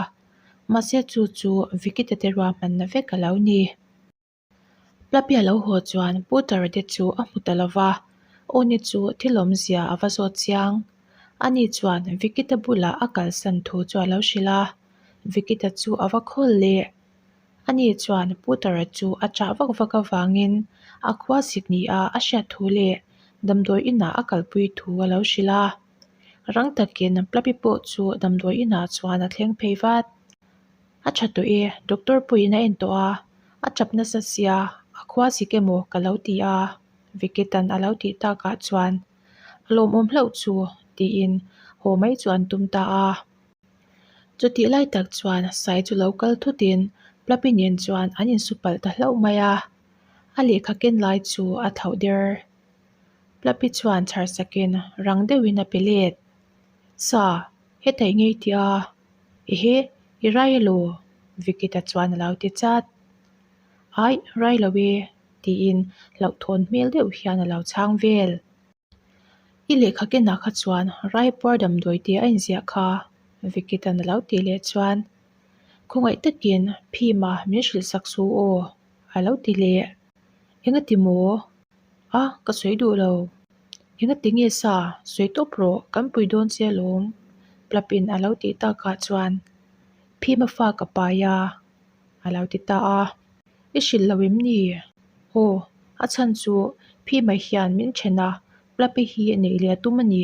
Mahse chu chu Vikita te ruahmanna vek a lo ni. Plapia lo haw chuan Putara te chu a hmu ta lova, Awni chu thil awmzia a va zawt chiang. Ani chuan Vikita bulah a kalsan thu chu a lo hrilh a, Vikita chu a va khawl leh. Ani chuan Putara chu a chah vak vak avangin a khua sik nia a hriat thu leh damdawi inah a kalpui thu a lo hrilh a. Rang takin Plapi pawh chu damdawi inah chuan a thleng phei vat. A tha tawh e, doctor pawhin a en tawh a, a tap nasa sia, a khua sik emaw ka lo ti a, Vikitan a lo tih takah chuan a lawmawm hlauh chu tiin haw mai chu an tum ta a. Chutih lai tak chuan Sai chu lo kal thutin Plapi nen chuan an insu palh ta hlauh mai a, a lehkha ken lai chu a thlauh der. Plapi chuan chhar sakin rang deuhin a pe let. Sa, heta i ngei tih a? Ehe, i rai elaw? Vikita chuan a lo ti chat. Aih, rai lo e, tiin hlauhthawn hmel deuh hian a lo chhang vel. I lehkha kenah kha chuan Raipuar damdawi te a inziah kha, Vikitan a lo tih leh chuan khawngaih takin Phima min hrilh sak su aw, a lo ti leh. Engati maw? A, ka sawi duh lo. Engati nge sa, sawi tawp rawh, kan pui dawn che alawm, Plapin a lo tih takah chuan Phima fa ka pai a, a lo ti ta a. I hrilh lo em ni? Aw, a chhan chu Phima hian min then a, Plapi hi neih leh a tum a ni,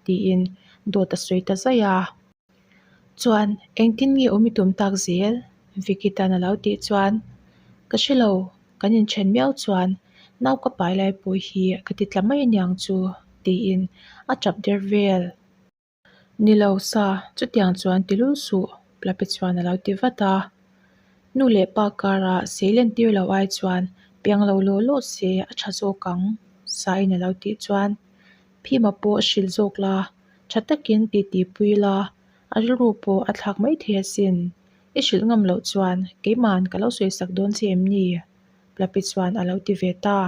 tiin dawt a sawi ta zaih a. Chuan, engtin nge awm i tum tak zel? Vicky tan a lo tih chuan, Ka hre lo, kan inthen miau chuan nau ka pai lai pawh hi ka ti tla mai aniang chu, tiin a tap der vel. Ni lo sa, chutiang chuan ti lul suh, Plapi chuan a lo ti vat a. Nu leh pa karah sei len tir lo ai chuan piang lo law law se a tha zawk ang, Saiin a lo tih chuan Phima pawh hrilh zawk la, tha takin titi pui la, a rilru pawh a thlak mai thei asin. I hrilh ngam loh chuan keima'n ka lo sawisak dawn che em ni? Plapi chuan a lo ti ve ta.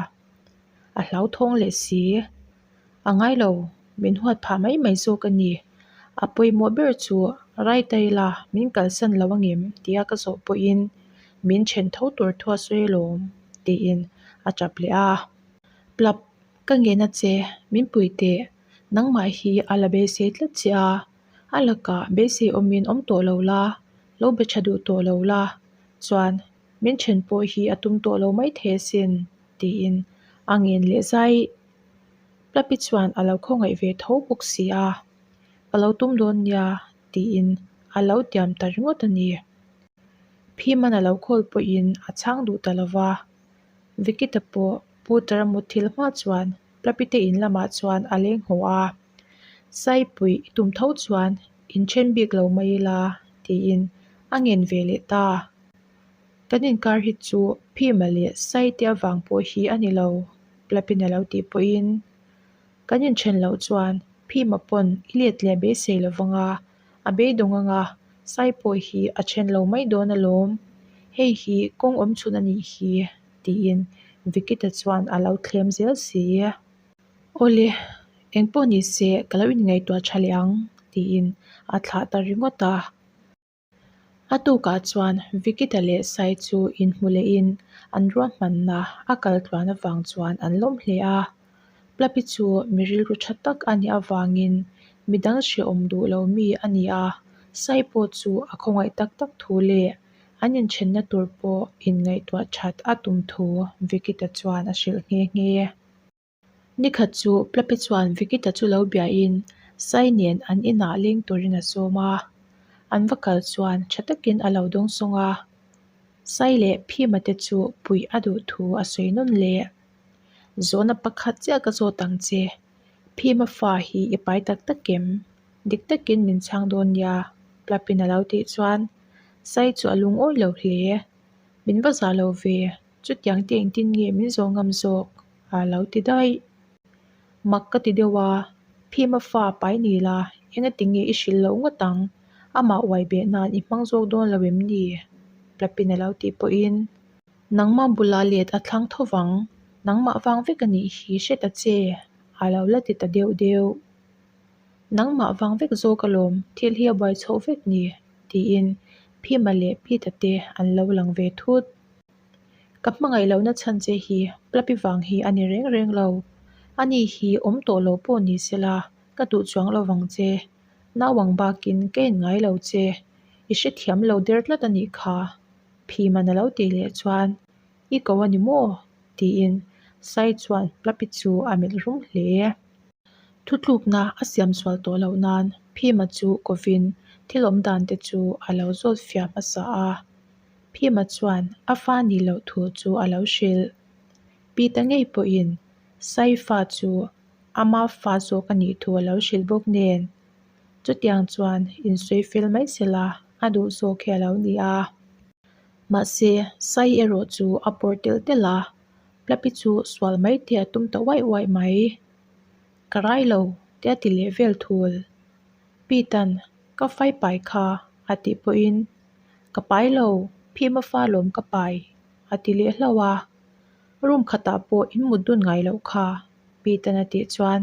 A hlauthawng leh si. A ngai lo, min huat phah mai mai zawk a ni. A pawimawh ber chu Raita ila min kalsan lo angem tia ka zawh pawhin min then tho tur thu a sawi alawm tiin a tap leh a. Plap, ka ngen a che, min pui teh, nangmah hi a la beisei tlat che a, a lakah beisei awmin awm tawh lo la, lo be tha duh tawh lo la, chuan min then pawh hi a tum tawh lo maithei asin tiin a ngen leh zai. Plapi chuan a lo khawngaih ve tho bawk si a, Ka lo tum dawn nia tiin a lo tiam ta ringawt a ni. Phiman a lo call pawhin a chhang duh ta lo va, Vikita pawh Pu Tara mutthil hma chuan Plapi te in lamah chuan a leng haw a. Saipui i tum tho chuan inthen bik lo mai ila tiin a ngen ve leh ta. Kan inkar hi chu Phima leh Saite avang pawh hi a ni lo, Plapin a lo tih pawhin kan inthen loh chuan Phima pawn i let leh beisei lo vang a, a beidawng anga Sai pawh hi a then lo mai dawn alawm, hei hi kawng awm chhun a nih hi tiin Vikita chuan a lo thlem zel si. Awle, engpawh ni se ka lo inngaihtuah tha leh ang tiin a thlah ta ringawt a. A tukah chuan Vikita leh Sai chu inhmu lehin an ruahmanna a kal tluan avang chuan an lawm hle a. Plapi chu mi rilru tha tak a nih avangin midang hrehawm duh lo mi a ni a, Sai pawh chu a khawngaih tak tak thu leh an inthenna tur pawh inngaihtuah that a tum thu Vikita chuan a hrilh nghe nghe. Nikhat chu Plapi chuan Vikita chu lo biain Sai nen an inah leng turin a sawm a, an va kal chuan tha takin a lo dawngsawng a. Sai leh Phima te chu puih a duh thu a sawi nawn leh. Zawhna pakhat chiah ka zawt ang che, Phima fa hi i pai tak tak em? Dik takin min chhang dawn nia, Plapin a lo tih chuan Sai chu a lungawi lo hle. Min va zah lo ve, chutiang te engtin nge min zawh ngam zawk? A lo ti daih. Mak ka ti deuh a, Phima fa pai ni la, engati nge i hrilh loh ngawt ang? Amah uai beh nan i hmang zawk dawn lo em ni? Plapin a lo tih pawhin, Nangmah bula let a thlang tho vang, nangmah vang vek a nih hi hre ta che, a lo la ti ta deuh deuh. Nangmah vang vek zawk alawm, thil hi a buai chhoh vek ni, tiin Phima leh Pita te an lo lang ve thut. Ka hmangaih lohna chhan che hi Plapi vang hi a ni reng reng lo. Ani hi awm tawh lo pawh ni sela ka duh chuang lo vang che. Nauang bakin ka en ngai lo che. I hrethiam lo der tlat a nih kha. Phiman a lo tih leh chuan I ko a ni maw? tiin Sai chuan Plapi chu a melh rum hle. Thutlukna a siam sual tawh loh nan Phima chu kovin thil awm dan te chu a lo zawt fiah hmasa a. Phima chuan a fa nih loh thu chu a lo hrilh. Pita ngei pawhin Saifa chu ama fa zawk a nih thu a lo hrilh bawk nen. Chutiang chuan insawi fel mai sela a duh zawk hi a lo ni a. Mahse, Sai erawh chu a pawr telh telh a, Plapi chu sual mai te a tum ta uaih uaih mai. Ka rai lo te a ti leh vel thul. Pita'n ka fai pai kha a tih pawhin Ka pai lo, phim a fa lawm ka pai a ti leh hlauh a. Room khatah pawh in mut dun ngai loh kha Pita'n a tih chuan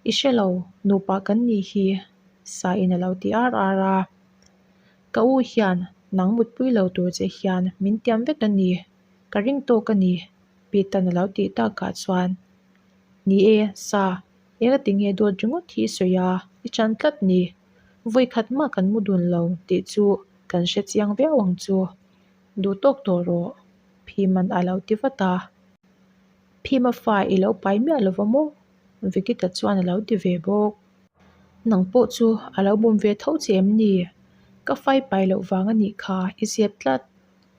I hre lo, nupa kan nih hi Saiin a lo ti ar ar a. Ka u hian nang mutpui lo tur che hian min tiam vek a ni. Ka ring tawk a ni, Pita'n a lo tih takah chuan, Ni e, Sa, engati nge dawt ringawt hi i sawi a, i chan tlat ni. Vawi khat mah kan mu dun lo tih chu kan hre chiang viau ang chu. Duh tawk tawh rawh, Phiman a lo ti vat a. Phima fa i lo pai miah lo va maw? Vikita chuan a lo ti ve bawk. Nang pawh chu a lo bum ve tho che em ni? Ka fai pai loh vang a nih kha i zep tlat.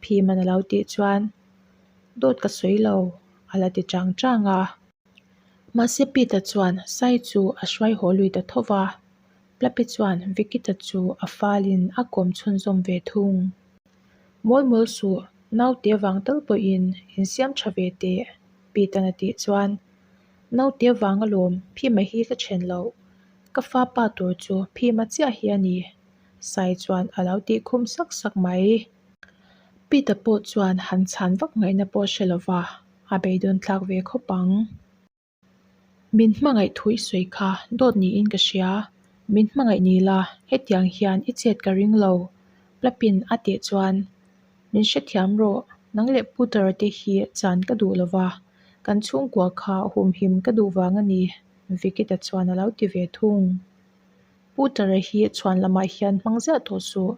Phiman a lo tih chuan dawt ka sawi lo a la ti chang chang a. Mahse Pita chuan Sai chu a hruai haw lui ta tho va, Plapi chuan Vikita chu a falin a kawm chhunzawm ve thung. Mawl mawl suh, naute vang tal pawhin insiam tha ve teh, Pita'n a tih chuan Naute vang alawm Phima hi ka then loh, ka fa pa tur chu Phima chiah hi a ni. Sai chuan a lo tih khum sak sak mai. Pita pawh chuan han chhan vak ngaihna pawh hre lo va, a beidawn thlak ve khawp ang. Min hmangaih thu i sawi kha dawt niin ka hria. Min hmangaih ni la, hetiang hian i chet ka ring lo. Plapin a teh chuan, Min hrethiam rawh, nang leh Putar te hi chan ka duh lo va, kan chhungkua kha humhim ka duh vang a ni, Vikita chuan a lo ti ve thung. Pu Tara hi chhuan lamah hian hmang ziah tawh suh,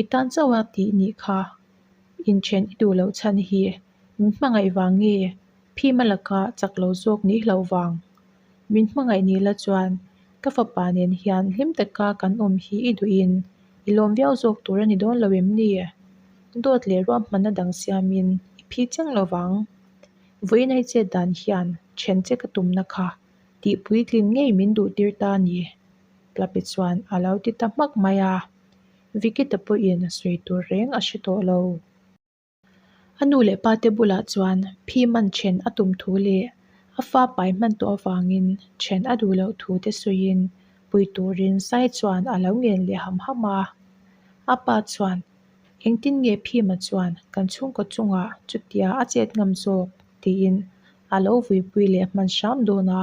i tan chauh a tih nih kha. Inthen i duh loh chhan hi min hmangaih vang nge phim a laka chak lo zawk ni hlauh vang? Min hmangaih ni la chuan ka fapa nen hian hlim taka kan awm hi i duhin i lawm viau zawk tur a ni dawn lo em ni? Dawt leh ruahmanna dang siamin i phi chiang lo vang. Vawiin ai chet dan hian then che ka tumna kha tih puitlin ngei min duh tir ta a ni. Plapi chuan a lo ti ta hmak mai a. Vikita pawhin sawi tur reng a hre tawh lo. A nu leh pa te bulah chuan phi man then a tum thu leh a fa pai hman tawh avangin then a duh loh thu te sawiin pui turin Sai chuan a lo ngen leh ham ham a. A pa chuan, Engtin nge Phima chuan kan chhungkaw chungah chutia a chet ngam zawk? tiin a lo vuipui leh hman hram dawn a.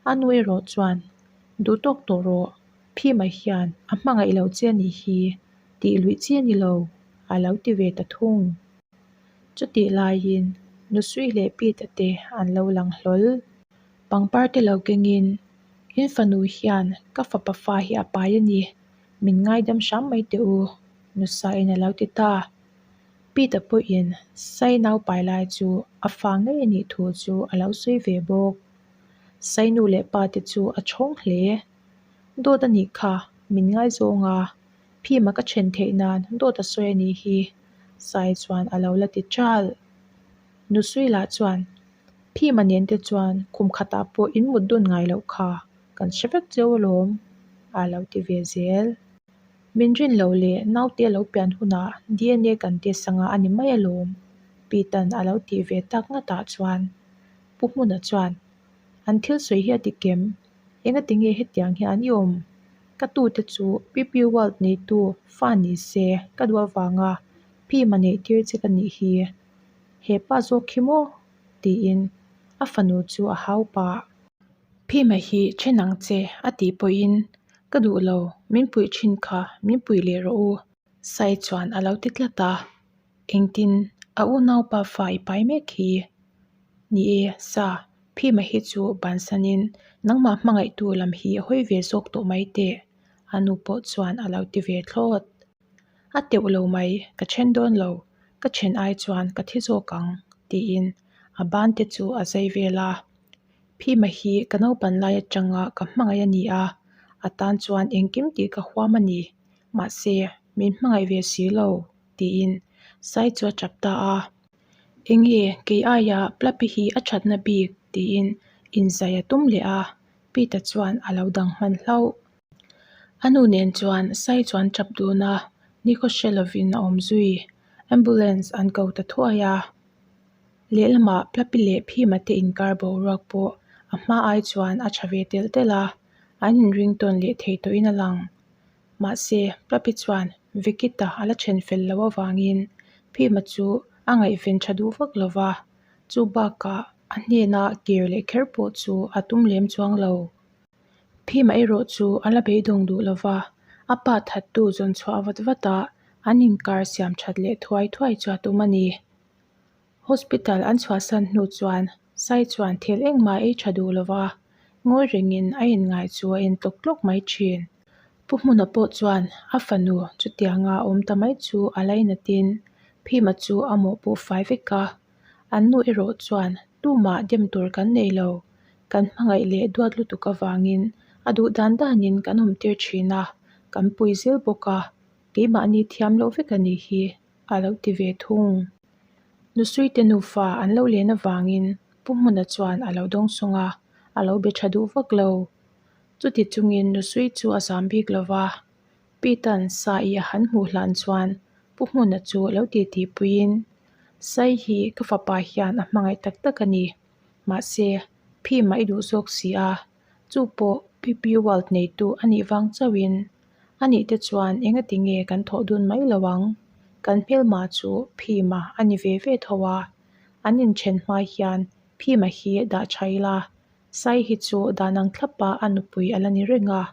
A nu erawh chuan, Duh tawk tawh rawh, Phima hian a hmangaih lo che a nih hi, tih luih chi a ni lo, a lo ti ve ta thung. Chutih laiin Nusui leh Pita te an lo lang hlawl. Pangpar te lo kengin, In fanu hian ka fapa fa hi a pai a ni, min ngaidam hram mai teh u, Nusain a lo ti ta. Pita pawhin Sai naupai lai chu a fa ngei a nih thu chu a lo sawi ve bawk. Sai nu leh pa te chu a chhawng hle. Dawt a nih kha, min ngaizawng a, phima ka then theih nan dawt a sawi a nih hi, Sai chuan a lo la ti ṭal. Nusui lah chuan, Phima nen te chuan kum khatah pawh in mut dun ngai loh kha, kan hre vek cheu alawm, a lo ti ve zel. Min rin loh leh naute a lo pian hunah DNA kan test anga a ni mai alawm, Pita'n a lo tih ve tak ngatah chuan Pu Hmuna chuan, An thil sawi hi a ti kem, engati nge hetiang hian i awm? Ka tute chu PP World neitu fa ni se ka duh avanga phim a neih tir che ka nih hi. He pa zawk hi maw? tiin a fanu chu a hau pah. Phima hi then ang che a tih pawhin ka duh lo, min puih thin kha min puih leh rawh u, Sai chuan a lo ti tlat a. Engtin a unaupa fa i pai mek hi? Ni e, sa, Phima hi chu bansanin nangmah hmangaihtu lam hi a hawi ve zawk tawh mai teh, a nu pawh chuan a lo ti ve thlawt. A teuh lo mai, ka then dawn lo, ka then ai chuan ka thi zawk ang, tiin a ban te chu a zai vel a. Phima hi ka naupan lai atanga ka hmangaih a ni a, a tan chuan engkim tih ka huam a ni, mahse min hmangaih ve si lo, tiin Sai chu a tap ta a. Enge kei aia Plapi hi a thatna bik tiin inzai a tum leh a, Peter chuan a lo dang hman hlauh. A nu nen chuan Sai chuan tap dun a, nikhaw hre lovin a awm zui. Ambulance an ko ta thuai a. Lehlamah Plapi leh Phima te inkar boruak pawh a hma ai chuan a tha ve telh telh a, an inring tawn leh thei tawhin a lang. Mahse, Plapi chuan Vikita a la then fel loh avangin Phima chu a ngaihven tha duh vak lo va, chu bakah a hnena kir leh kher pawh chu a tum lem chuang lo. Phima erawh chu a la beidawng duh lo va, a pa thattu zawn chhuah vat vat a, an inkar siam that leh thuai thuai chu a tum a ni. Hospital an chhuahsan hnu chuan Sai chuan thil engmah ei tha duh lova, ngawi rengin a inngai chu a en tlawk tlawk mai thin. Pu Hmuna pawh chuan a fanu chutianga a awm ta mai chu a lainatin Phima chu a mawhpuh fai vek a. An nu erawh chuan tumah dem tur kan nei lo, kan hmangaih leh duat lutuk avangin a duh dan danin kan awmtir thin a, kan pui zel bawk a, keimahni thiam loh vek a nih hi. a lo ti ve thung. Nusuite nufa an lo len avangin Pu Hmuna chuan a lo dawng sawng a, a lo be tha duh vak lo. Chuti chungin Nusui chu a zam bik lo va, Pita'n Sai a han hmuh hlan chuan Pu Hmuna chu lo titi puiin, Sai hi ka fapa hian a hmangaih tak tak a ni. Mahse, phimah i duh zawk si a, chu pawh PP World neitu a nih vang chauhin A nih te chuan engati nge kan thawh dun mai lo ang? Kan hmelma chu Phima a ni ve ve tho a, an inthen hma hian Phima hi dah tha ila, Sai hi chu dan ang thlapa a nupui a la ni reng a,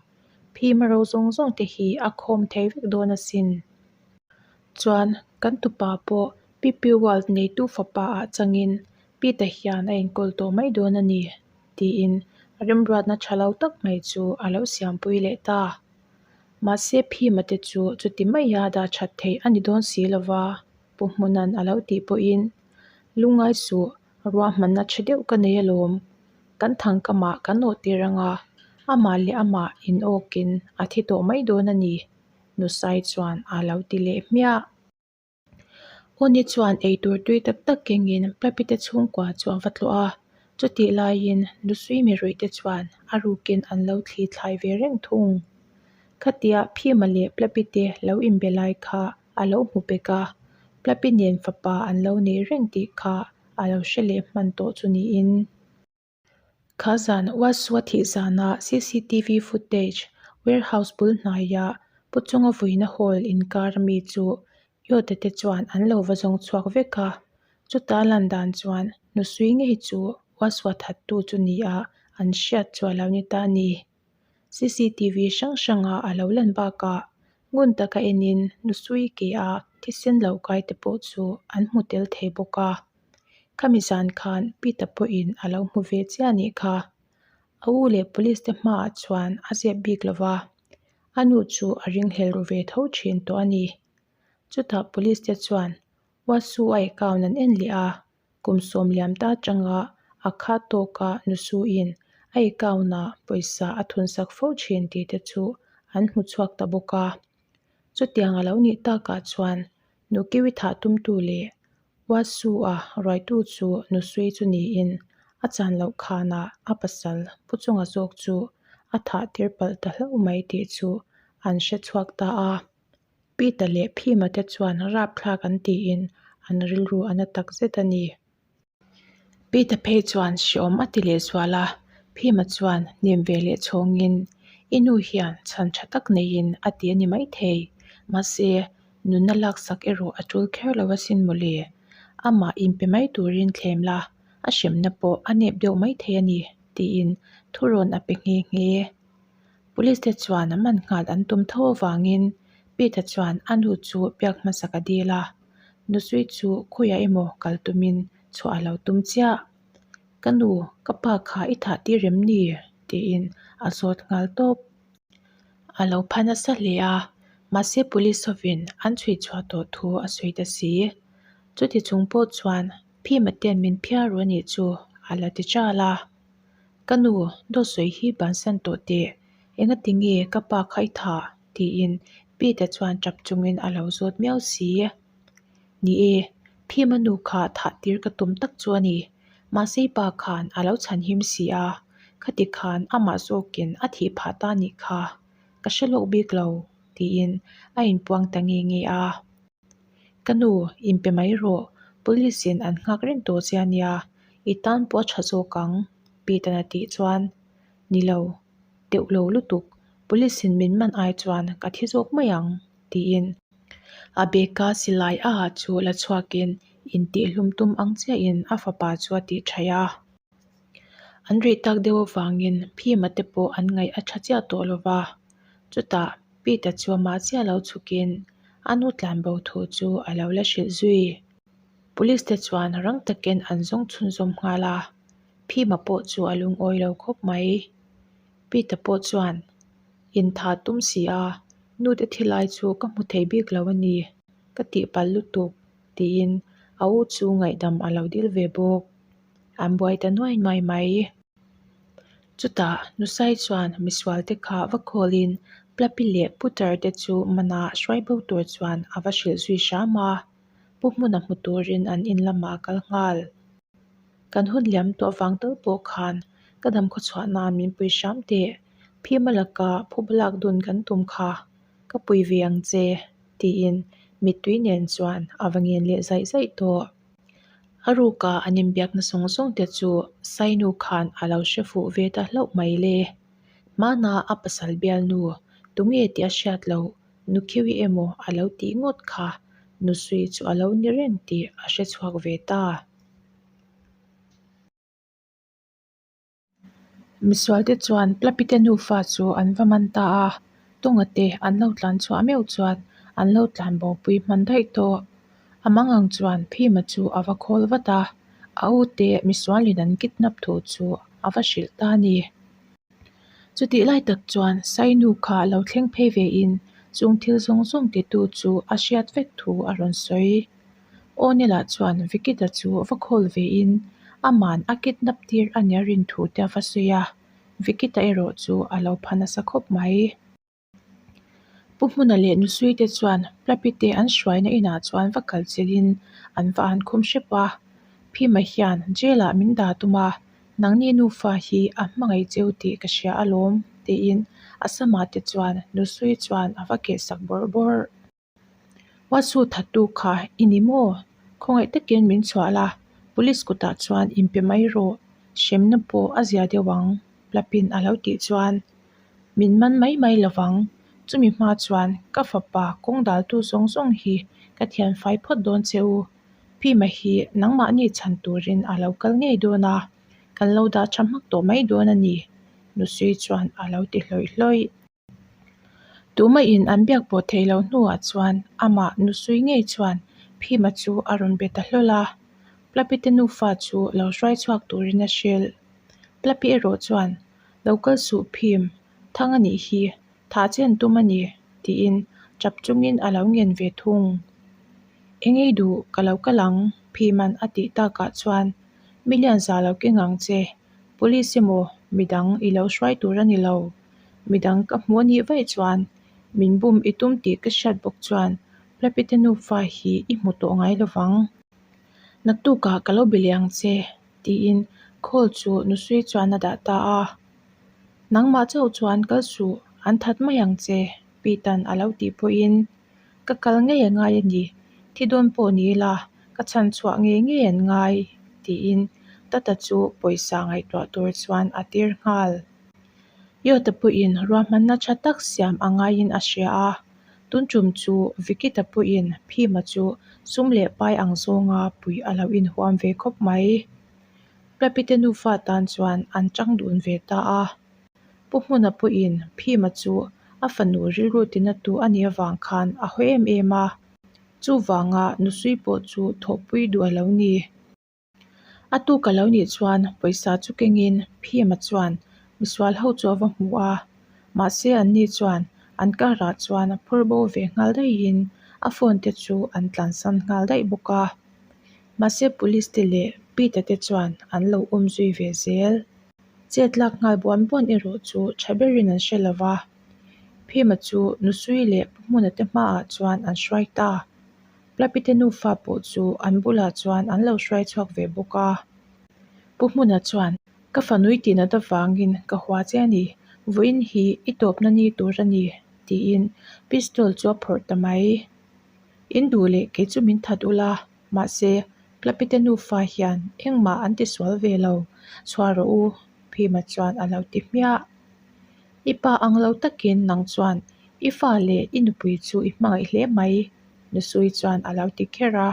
Phima ro zawng zawng te hi a khawm thei vek dawn asin. Chuan kan tupa pawh PP World neitu fapa ah changin Peter hian a enkawl tawh mai dawn a ni, tiin remruatna tha lo tak mai chu a lo siampui leh ta. Mahse Phima te chu chuti maia dah that theih a ni dawn si lo va, Pu Hmuna'n a lo tih pawhin, Lungngai suh, ruahmanna tha deuh ka nei alawm. Kan thangkamah kan awh tir anga, amah leh amah inawkin a thi tawh mai dawn a ni, Nusai chuan a lo ti leh hmiah. Awni chuan eitur tui tak tak kengin Plapite chhungkua chu a va tlawh a, chutih laiin Nusui miruihte chuan a rukin an lo thli thlai ve reng thung. Khatia Phima leh Plapi te lo inbe lai kha a lo hmu pek a, Plapi nen fapa an lo nei reng tih kha a lo hre leh hman tawh chu niin. Kha zan Uasua thih zana cctv footage warehouse bul hnaia Pu Chunga vuina hall inkar ami chu Yawta te chuan an lo va zawng chhuak vek a, chuta lan dan chuan nusui ngei chu Uasua thattu chu nia an hriat chu a lo ni ta a ni. Cctv hrang hranga a lo lan bakah ngun taka enin nusui ke a thisen lo kai te pawh chu an hmu tel thei bawk a. Khami zan khan Peter pawhin a lo hmu ve chiah a nih kha. A u leh police te hmaah chuan a zep bik lo va, a nu chu a ringhlel ru ve tho thin tawh a ni. Chutah police te chuan Wasu a account an en leh a, kum sawm liam ta atanga a kha tawka Nusuin a account ah pawisa a thunsak fo thin tih te chu an hmu chhuak ta bawk a. Chutiang a lo nih takah chuan Nukiwi thah tumtu leh Wasu-a ruaitu chu Nusui chu niin a chan loh khanah a pasal Pu Chunga zawk chu a thah tir palh ta hlauh mai tih chu an hre chhuak ta a. Peter leh Phima te chuan rapthlak an tiin an rilru a na tak zet a ni. Peter phei chuan hreawm a ti leh zual a, Phima chuan hnem ve leh chhawngin, I nu hian chhan tha tak neiin a ti a ni maithei, mahse nunna laksak erawh a tul kher lo asin mawle. Amah inpe mai turin thlem la, a hremna pawh a nep deuh maithei a ni, tiin thurawn a pe nghe nghe. Police te chuan a man nghal an tum tho avangin Peter chuan a nu chu biak hmasak a dil a, Nusui chu khawiah emaw kal tumin chhuah a lo tum chiah. Ka nu, ka pa kha i thah tir em ni? tiin a zawt nghal tawp. A lo pha nasa hle a, mahse police hovin an chhui chhuah tawh thu a sawi ta si. Chuti chung pawh chuan Phima ten min phiar ru a nih chu a la ti chal a. Ka nu, dawt sawi hi bansan tawh teh, engati nge ka pa kha i thah? tiin Peter chuan tap chungin a lo zawt miau si. Ni e, Phima nu kha thah tir ka tum tak chu a ni. Mahse i pa khan a lo chhan him si a, khati khan amah zawkin a thih phah ta nih kha, ka hre lawk bik lo, tiin a inpuang ta nge nge a. Ka nu, inpe mai rawh, police in an nghak reng tawh che a nia, i tan pawh a tha zawk ang, Peter a tih chuan, Ni lo, teuh lo lutuk, police in min man ai chuan ka thi zawk mai ang, tiin a bag-a silai a ha chu la chhuakin intihhlum tum ang chiahin a fapa chu a tih thaih a. An rih tak deuh avangin Phima te pawh an ngaih a tha chiah tawh lo va, chutah Peter chu amah chiah lo chhukin a nu tlanbo thu chu a lo la hrilh zui. Police te chuan rang takin an zawng chhunzawm nghal a, Phima pawh chu a lungawi lo khawp mai. Peter pawh chuan, Intha tum si a, nute thilai chu ka hmu thei bik lo a ni, ka tihpalh lutuk, tiin a u chu ngaihdam a lo dil ve bawk. An buai ta nuai nuai mai. Chutah Nusai chuan misual te kha va khawlin Plapi leh Putar te chu mana hruai bo tur chuan a va hrilh zui hram a, Pu Hmuna hmu turin an in lamah a kal nghal. Kan hun liam tawh vang tal pawh khan ka dam khawchhuah nan min pui hram teh, Phima laka phuba lak dun kan tum kha ka pui ve ang che, tiin mittui nen chuan a va ngen leh zaih zaih tawh. A ruka an inbiakna zawng zawng te chu Sainu khan a lo hre fuh ve ta hlauh mai le. Hmana a pasal bialnu tunge tih a hriat loh Nukhiwi emaw a lo tih ngawt kha Nusui chu a lo ni reng tih a hre chhuak ve ta. Misualte chuan Plapite nufa chu an va man ta a, Tonga te an lo tlan chhuah meuh chuan an lo tlan bo pui hman daih tawh. A mangang chuan Phima chu a va khawl vat a, a u te misualin an kidnap thu chu a va hrilh ta a ni. Chutih lai tak chuan Sainu kha lo thleng phei vein chung thil zawng zawng titu chu a hriat vek thu a rawn sawi. Awnela chuan Vikita chu va call vein aman a kidnap tir a nia rin thu te a va sawi a, Vikita erawh chu a lo pha nasa khawp mai. Pu Hmuna leh Nusui te chuan Plapi te an hruaina inah chuan va kal chilhin an va an khum hrep a, Phima hian jail ah min dah tum a, nangni nufa hi a hmangaih cheu tih ka hria alawm tiin a samah te chuan Nusui chuan a va keh sak bawrh bawrh. Wasu thattu kha i ni maw? Khawngaih takin min chhuah la, police kutah chuan inpe mai rawh, hremna pawh a zia deuh ang, Plapin a lo tih chuan min man mai mai lo vang. Chumi hma chuan ka fapa kawng daltu zawng zawng hi ka thian fai phawt dawn che u. Phima hi nangmahni chhan turin a lo kal ngei dawn a, kan lo dah tha hmak tawh mai dawn a ni, Nusui chuan a lo ti hlawih hlawih. Tumahin an biak pawh theih loh hnuah chuan amah nusui ngei chuan Phima chu a rawn be ta hlawl a, Plapi te nufa chu lo hruai chhuak turin a hrilh. Plapi erawh chuan, Lo kal suh Phim, thang a nih hi, thah che an tum a ni, tiin tap chungin a lo ngen ve thung. Engei duh, ka lo kal ang, Phima'n a tih takah chuan, Million za lo keng ang che, Police emaw midang i lo hruai tur a ni lo. Midang ka hmu a nih vaih chuan min bum i tum tih ka hriat bawk chuan Plapite nufa hi i hmu tawh ngai lo vang. Naktukah ka lo be leh ang che tiin call chu Nusui chuan a dah ta a. Nangmah chauh chuan kal suh an that mai ang che Pete-a'n a lo tih pawhin ka kal ngei a ngai a ni, thi dawn pawh ni ila ka chhan chhuah ngei ngei an ngai tiin Tata chu pawisa ngaihtuah tur chuan a tir nghal. Yota pawhin ruahmanna tha tak siam a ngaiin a hria a, tun tum chu Vikita pawhin Phima chu sum leh pai ang zawnga pui a lo inhuam ve khawp mai. Plapite nufa tan chuan an chang dun ve ta a, Pu Hmuna pawhin Phima chu a fanu rilru tinatu a nih avang khan a haw em em a, chuvanga nusui pawh chu thawhpui duh a lo ni. A tuk a lo nih chuan pawisa chu kengin Phima chuan misual ho chu a va hmu a, mahse anni chuan an karah chuan a phur bo ve nghal daihin a phone te chu an tlansan nghal daih bawk a. Mahse police te leh Pete te chuan an lo awm zui ve zel. Chet lak nghal buan buan erawh chu tha berin an hre lo va, Phima chu Nusui leh Pu Hmuna te hmaah chuan an hruai ta. Plapite nufa pawh chu an bulah chuan an lo hruai chhuak ve bawk a. Pu Hmuna chuan, Ka fanui tih nat avangin ka hua che a ni, vawiin hi i tawpna ni tur a ni, tiin pistol chu a phawrh ta mai. In duh leh kei chu min that ula, mahse Plapite nufa hian engmah an tisual ve lo, chhuah rawh u, Phima chuan a lo ti hmiah. I pa ang lo takin nang chuan i fa leh i nupui chu i hmangaih hle mai, Nusui chuan a lo ti kher a.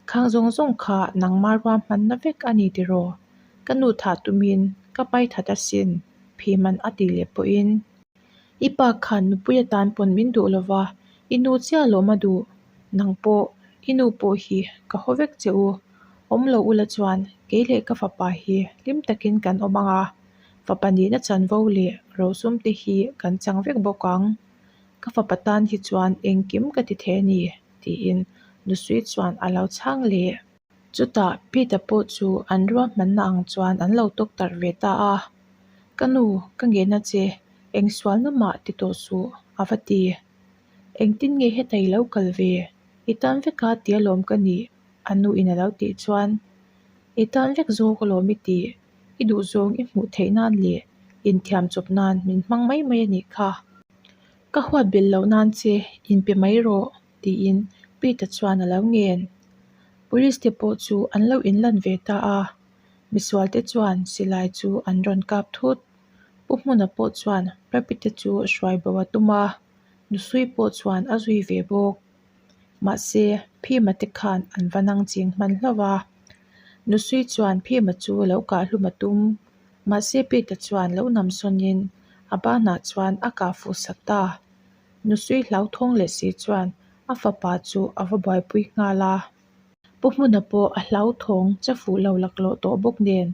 Khang zawng zawng kha nangma ruahmanna vek a ni tiraw? Ka nu thah tumin ka pai that asin, Phiman a ti leh pawhin. I pa khan nupui atan pawn min duh lova, i nu chiah lawm a duh. Nang pawh, i nu pawh hi ka haw vek che u. Awm lo ula chuan kei leh ka fapa hi hlim takin kan awm ang a, fapa nihna chanvo leh rosum te hi kan chang vek bawk ang. Ka fapa tan hi chuan engkim ka ti thei a ni, tiin Nusui chuan a lo chhang leh. Chutah Peter pawh chu an ruahmanna ang chuan an lo tawk tarh ve ta a, Ka nu, ka ngen a che, eng sualna mah ti tawh suh, a va ti. Engtin nge heta i lo kal ve? I tan veka ti alawm ka nih, a nu in a lo tih chuan. I tan vek zawk alawm i tih, i duhzawng i hmuh theih nan leh inthiam chawp nan min hmang mai mai a nih kha. Ka huat belh loh nan che inpe mai rawh, tiin Peter chuan a lo ngen. Police te pawh chu an lo inlan ve ta a, misual te chuan silai chu an rawn kap thut. Pu Hmuna pawh chuan Prapite chu hruai bo a tum a, Nusui pawh chuan a zui ve bawk. Mahse, Phima te khan an va nang ching hman hlauh a. Nusui chuan Phima chu lo kah hlum a tum. Mahse, Peter chuan lo nam sawnin a banah chuan a kah fuh sak ta. Nusui hlauthawng leh si chuan a fapa chu a va buaipui nghal a. Pu Hmuna pawh a hlauthawng che fuh lo laklawh tawh bawk nen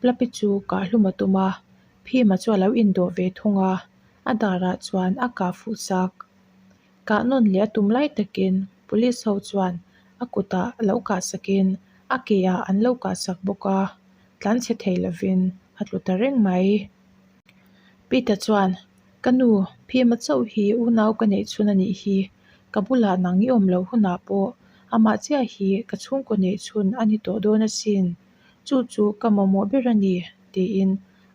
Plapi chu kah hlum a tum a, Phima chu a lo indawh ve thung a, a darah chuan a kah fuh sak. Kah nawn leh a tum lai takin police ho chuan a kutah lo kah sakin a ke ah an lo kah sak bawk a, tlanchhe thei lovin a tlu ta reng mai. Peter chuan, Ka nu, Phima chauh hi unau ka neih chhun a nih hi, ka bulah nang i awm loh hunah pawh amah chiah hi ka chhungkaw neih chhun a ni tawh dawn asin, chu chu ka mamawh ber a ni, tiin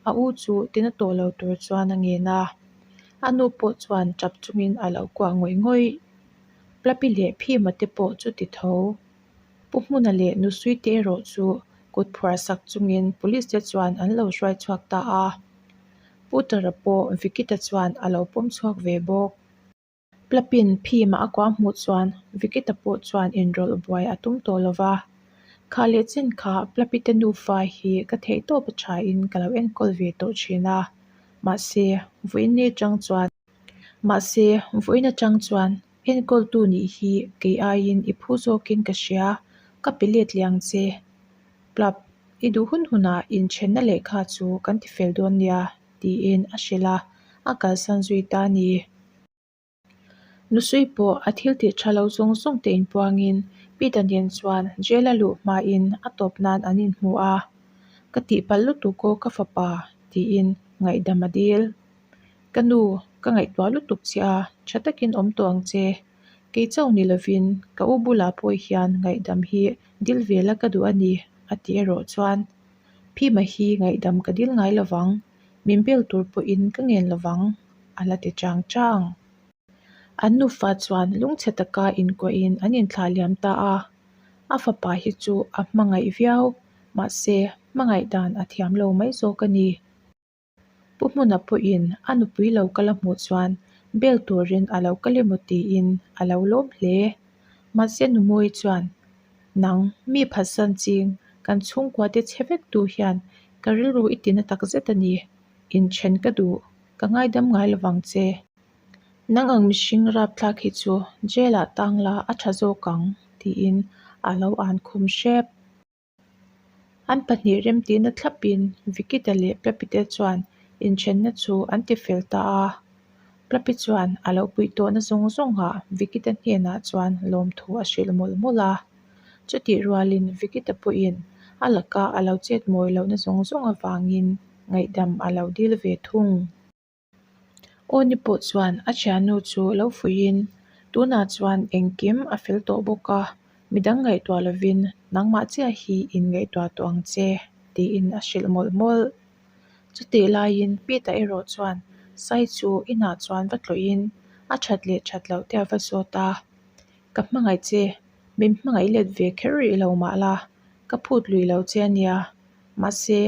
A u chu tina tawh lo tur chuan a ngen a. A nu pawh chuan tap chungin a lo kuah ngawih ngawih. Plapi leh Phima te pawh chuti tho. Pu Hmuna leh Nusui te erawh chu kut phuar sak chungin police te chuan an lo hruai chhuak ta a. Pu Tara pawh Vikita chuan a lo pawm chhuak ve bawk. Plapin Phima a kuah hmuh chuan Vikita pawh chuan inrawlh buai a tum tawh lo va. Kha leh chin kha Plapite nufa hi ka theihtawp a thain ka lo enkawl ve tawh thin a. Mahse, vawiin atang chuan Mahse, vawiin atang chuan enkawltu nih hi kei aiin i phu zawkin ka hria, ka pe let leh ang che. Plap, i duh hun hunah inthenna lehkha chu kan ti fel dawn nia, tiin a hrilh a, a kalsan zui ta a ni. Nusui pawh a thil tih tha lo zawng zawng te inpuangin Peter nen chuan jail a luh hmain a tawp nan an inhmu a, Ka tihpalh lutuk aw ka fapa, tiin ngaihdam a dil. Ka nu, ka ngaihtuah lutuk che a, tha takin awm tawh ang che. Kei chauh ni lovin ka u bulah pawh hian ngaihdam hi dil ve la ka duh a ni, a ti erawh chuan Phima hi ngaihdam ka dil ngai lovang, min bel tur pawhin ka ngen lovang, a la ti chang chang. An nufa chuan lungchhe taka inkuahin an inthlah liam ta a, a fapa hi chu a hmangaih viau, mahse hmangaih dan a thiam lo mai zawk a ni. Pu Hmuna pawhin a nupui lo kal a hmuh chuan bel turin a lo kal emaw tiin a lo lawm hle. Mahse Numawi chuan, Nang, mi phatsan ching, kan chhungkua te chhe vek tu hian ka rilru i tina tak zet a ni. Inthen ka duh, ka ngaidam ngai lovang che. Nang ang mihring rapthlak hi chu jail ah tang la a tha zawk ang, tiin a lo an khum hrep. An pahnih remtihna thlapin Vikita leh Plapite chuan inthenna chu an ti fel ta a. Plapi chuan a lo puih tawhna zawng zawngah Vikita hnenah chuan lawmthu a hrilh mawlh mawlh a. Chutih rualin Vikita pawhin a laka a lo chet mawi lohna zawng zawng avangin ngaihdam a lo dil ve thung. Awni pawh chuan a thiannu chu lo fuihin tunah chuan engkim a fel tawh bawk a, midang ngaihtuah lovin nangmah chiah hi inngaihtuah tawh ang che tiin a hrilh mawlh mawlh. Chutih laiin Pete-a erawh chuan Sai chu inah chuan va tlawhin a that leh that loh te a va zawt a, Ka hmangaih che, min hmangaih let ve kher rih lo mah la, ka phut lui lo che a nia, mahse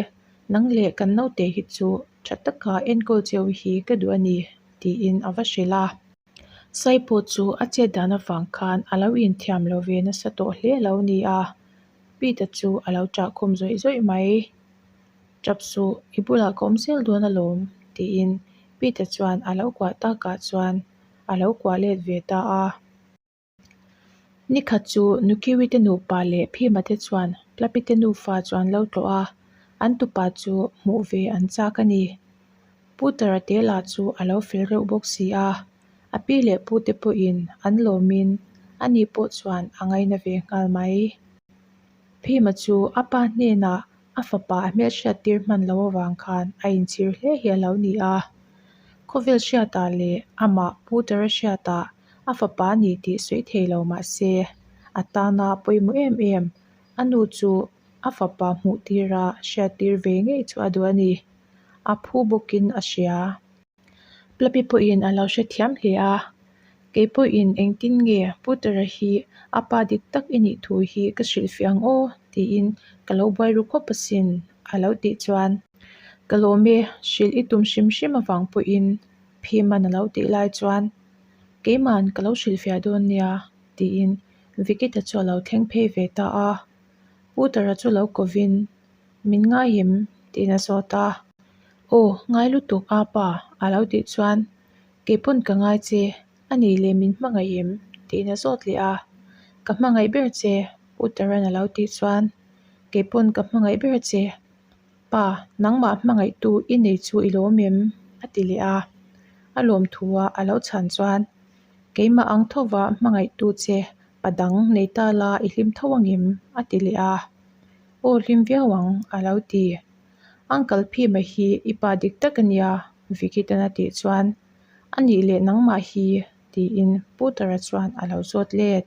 nang leh kan naute hi chu tha taka enkawl cheu hi ka duh a ni, tiin a va hrilh a. Sai pawh chu a chet dan avang khan a lo inthiam lo ve nasa tawh hle lo ni a, Peter chu a lo ṭah khum zawih zawih mai. Ṭap suh, i bulah ka awm zel dawn alawm, tiin Peter chuan a lo kuah takah chuan a lo kuah let ve ta a. Nikhat chu Nukiwi te nupa leh Phima te chuan Plapi te nufa chu an lo tlawh a, an tupa chu hmuh ve an chak a ni. Pu Tara te lah chu a lo fel reuh bawk si a, a pi leh pu te pawhin an lawmin ani pawh chuan a ngaina ve nghal mai. Phima chu a pa hnenah a fapa a hmelhriat tir hman loh avang khan a inchhir hle hi a lo ni a. Khawvel hriatah leh amah Pu Tara hriatah a fapa a ni tih sawi thei lo mah se, a tana pawimawh em em, a nu chu a fapa hmuh tira hriat tir ve ngei chu a duh a ni. A phu bawkin a hria. Plapi pawhin a lo hrethiam hle a, Kei pawhin engtin nge Putara hi a pa dik tak i nih thu hi ka hrilhfiah ang aw tiin ka lo buai ru khawp asin a lo tih chuan ka lawm e, hrilh i tum hrim hrim avang pawhin Phiman a lo tih lai chuan Keiman ka lo hrilhfiah dawn nia tiin Vikita chu a lo thleng phei ve ta a, Putara chu lo kovin Min ngai em? tiin a zawt a. Aw, ngai lutuk a pa a lo tih chuan Kei pawn ka ngai che, a nih leh min hmangaih em? tiin a zawt leh a. Ka hmangaih ber che, Pu Taran a lo tih chuan Kei pawn ka hmangaih ber che, pa nangmah hmangaihtu i nei chu i lawm em? a ti leh a. A lawmthua a lo chhan chuan Keimah ang thova hmangaihtu che pa dang nei ta la i hlim tho angem? a ti leh a. Aw hlim viau ang, a lo ti. Uncle Phima hi i pa dik tak a nia, Vicky tan a tih chuan, A nih leh nangmah hi, tiin Putara chuan a lo zawt let.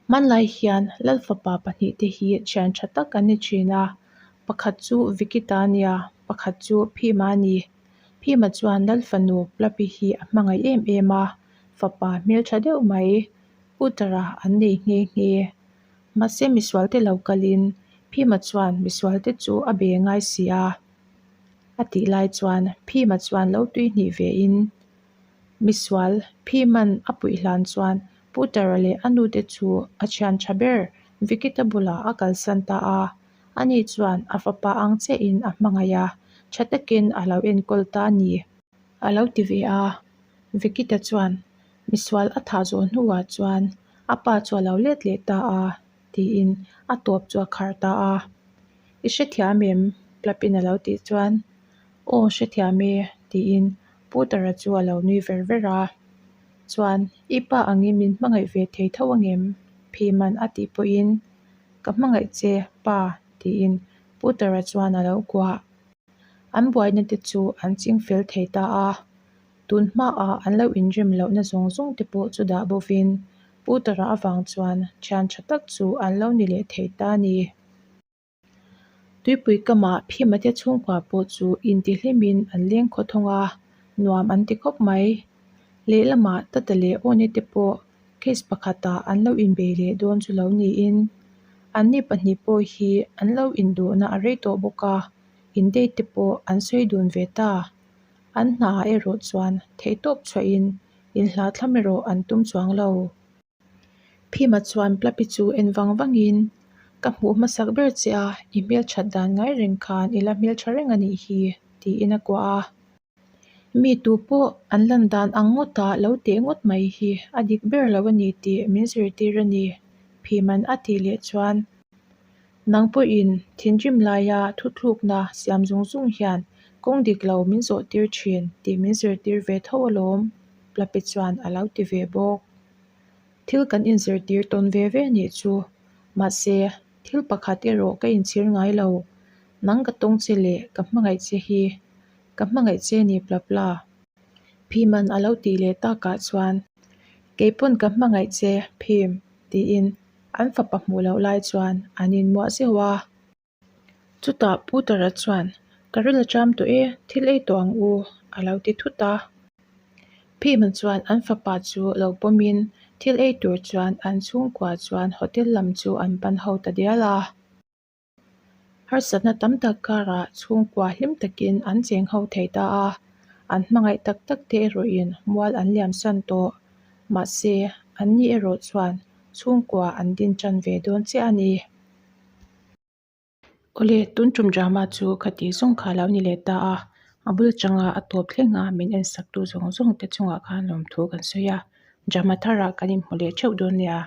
Hmanlai hian Lal fapa pahnihte hi thian tha tak an ni thin a, pakhat chu Vicky ta a nia, Pakhat chu Phima a ni. Phima chuan Lal fanu Plapi hi a hmangaih em em a, fapa hmeltha deuh mai Putara an nei nghe nghe. Mahse misualte lo kalin Phima chuan misualte chu a be ngai si a. A tih lai chuan Phima chuan lo tui hnih ve in misual Phiman a puih hlan chuan Putara leh a nute chu a thian tha ber Vikita bulah a kalsan ta a. Ani chuan a fapa ang chiahin a hmangaih a, tha takin a lo enkawl ta a ni. A lo ti ve a, Vikita chuan misual a thah zawh hnuah chuan a pa chu a lo let leh ta a tiin a tawp chu a khar ta a. I hrethiam em? Plapin a lo tih chuan Aw hrethiam e tiin Putara chu a lo nui ver ver a. Chuan i pa angin min hmangaih ve thei tho angem? Phiman a tih pawhin Ka hmangaih che, pa, tiin Putara chuan a lo kuah. An buaina te chu an ching fel thei ta a, tun hmaah an lo inrem lohna zawng zawng te pawh chu dah bovin Putara avang chuan thian tha tak chu an lo ni leh thei ta a ni. Tuipui kamah Phimate chhungkua pawh chu intihlimin an leng khaw thawng a, nuam an ti khawp mai. Lehlamah Tata leh Awne te pawh case pakhatah an lo inbei leh dawn chu lo niin anni pahnih pawh hi an lo induhna a rei tawh bawk a, in date te pawh an sawi dun ve ta. An hnaah erawh chuan theihtawp chhuahin inhlahthlam erawh an tum chuang lo. Phima chuan Plapi chu en vang vangin, Ka hmuh hmasak ber che a, i hmelthat dan ngai reng khan i la hmeltha reng a nih hi, tiin a kuah a. Mi tu pawh an lan dan ang ngawta lo teh ngawt mai hi a dik ber lo a ni tih min zirtir a ni, Phiman a tih leh chuan nang pawhin thinrim laia thuthlukna siam zung zung hian kawng dik lo min zawh tir thin tih min zirtir ve tho alawm, Plape chuan a lo ti ve bawk. Thil kan inzirtir tawn ve ve nih chu, mahse thil pakhat erawh ka inchhir ngai lo, nang ka tawng che leh ka hmangaih che hi Ka hmangaih che ni Plapla. Phiman a lo tih leh takah chuan, Keipawn ka hmangaih che, Phim, tiin an fapa hmuh loh lai chuan an inmuah zeuh a. Chutah Putara chuan, Ka ril a ṭam tawh e, thil ei tawh ang u, a lo ti thut a. Phima chuan an fapa chu lo pawmin thil ei tur chuan an chhungkua chuan hotel lam chu an pan ho ta dial a. Harsatna tam tak karah chhungkua hlim takin an cheng ho thei ta a, an hmangaih tak tak te erawhin mual an liam san tawh. Mahse, anni erawh chuan chhungkua an din tan ve dawn chiah a ni. Awle, tun tum drama chu khati zawng kha lo ni leh ta a, a bul atanga a tawp thleng a min en sak tu zawng zawng te chungah khan lawmthu kan sawi a, drama tharah kan inhmu leh theuh dawn nia.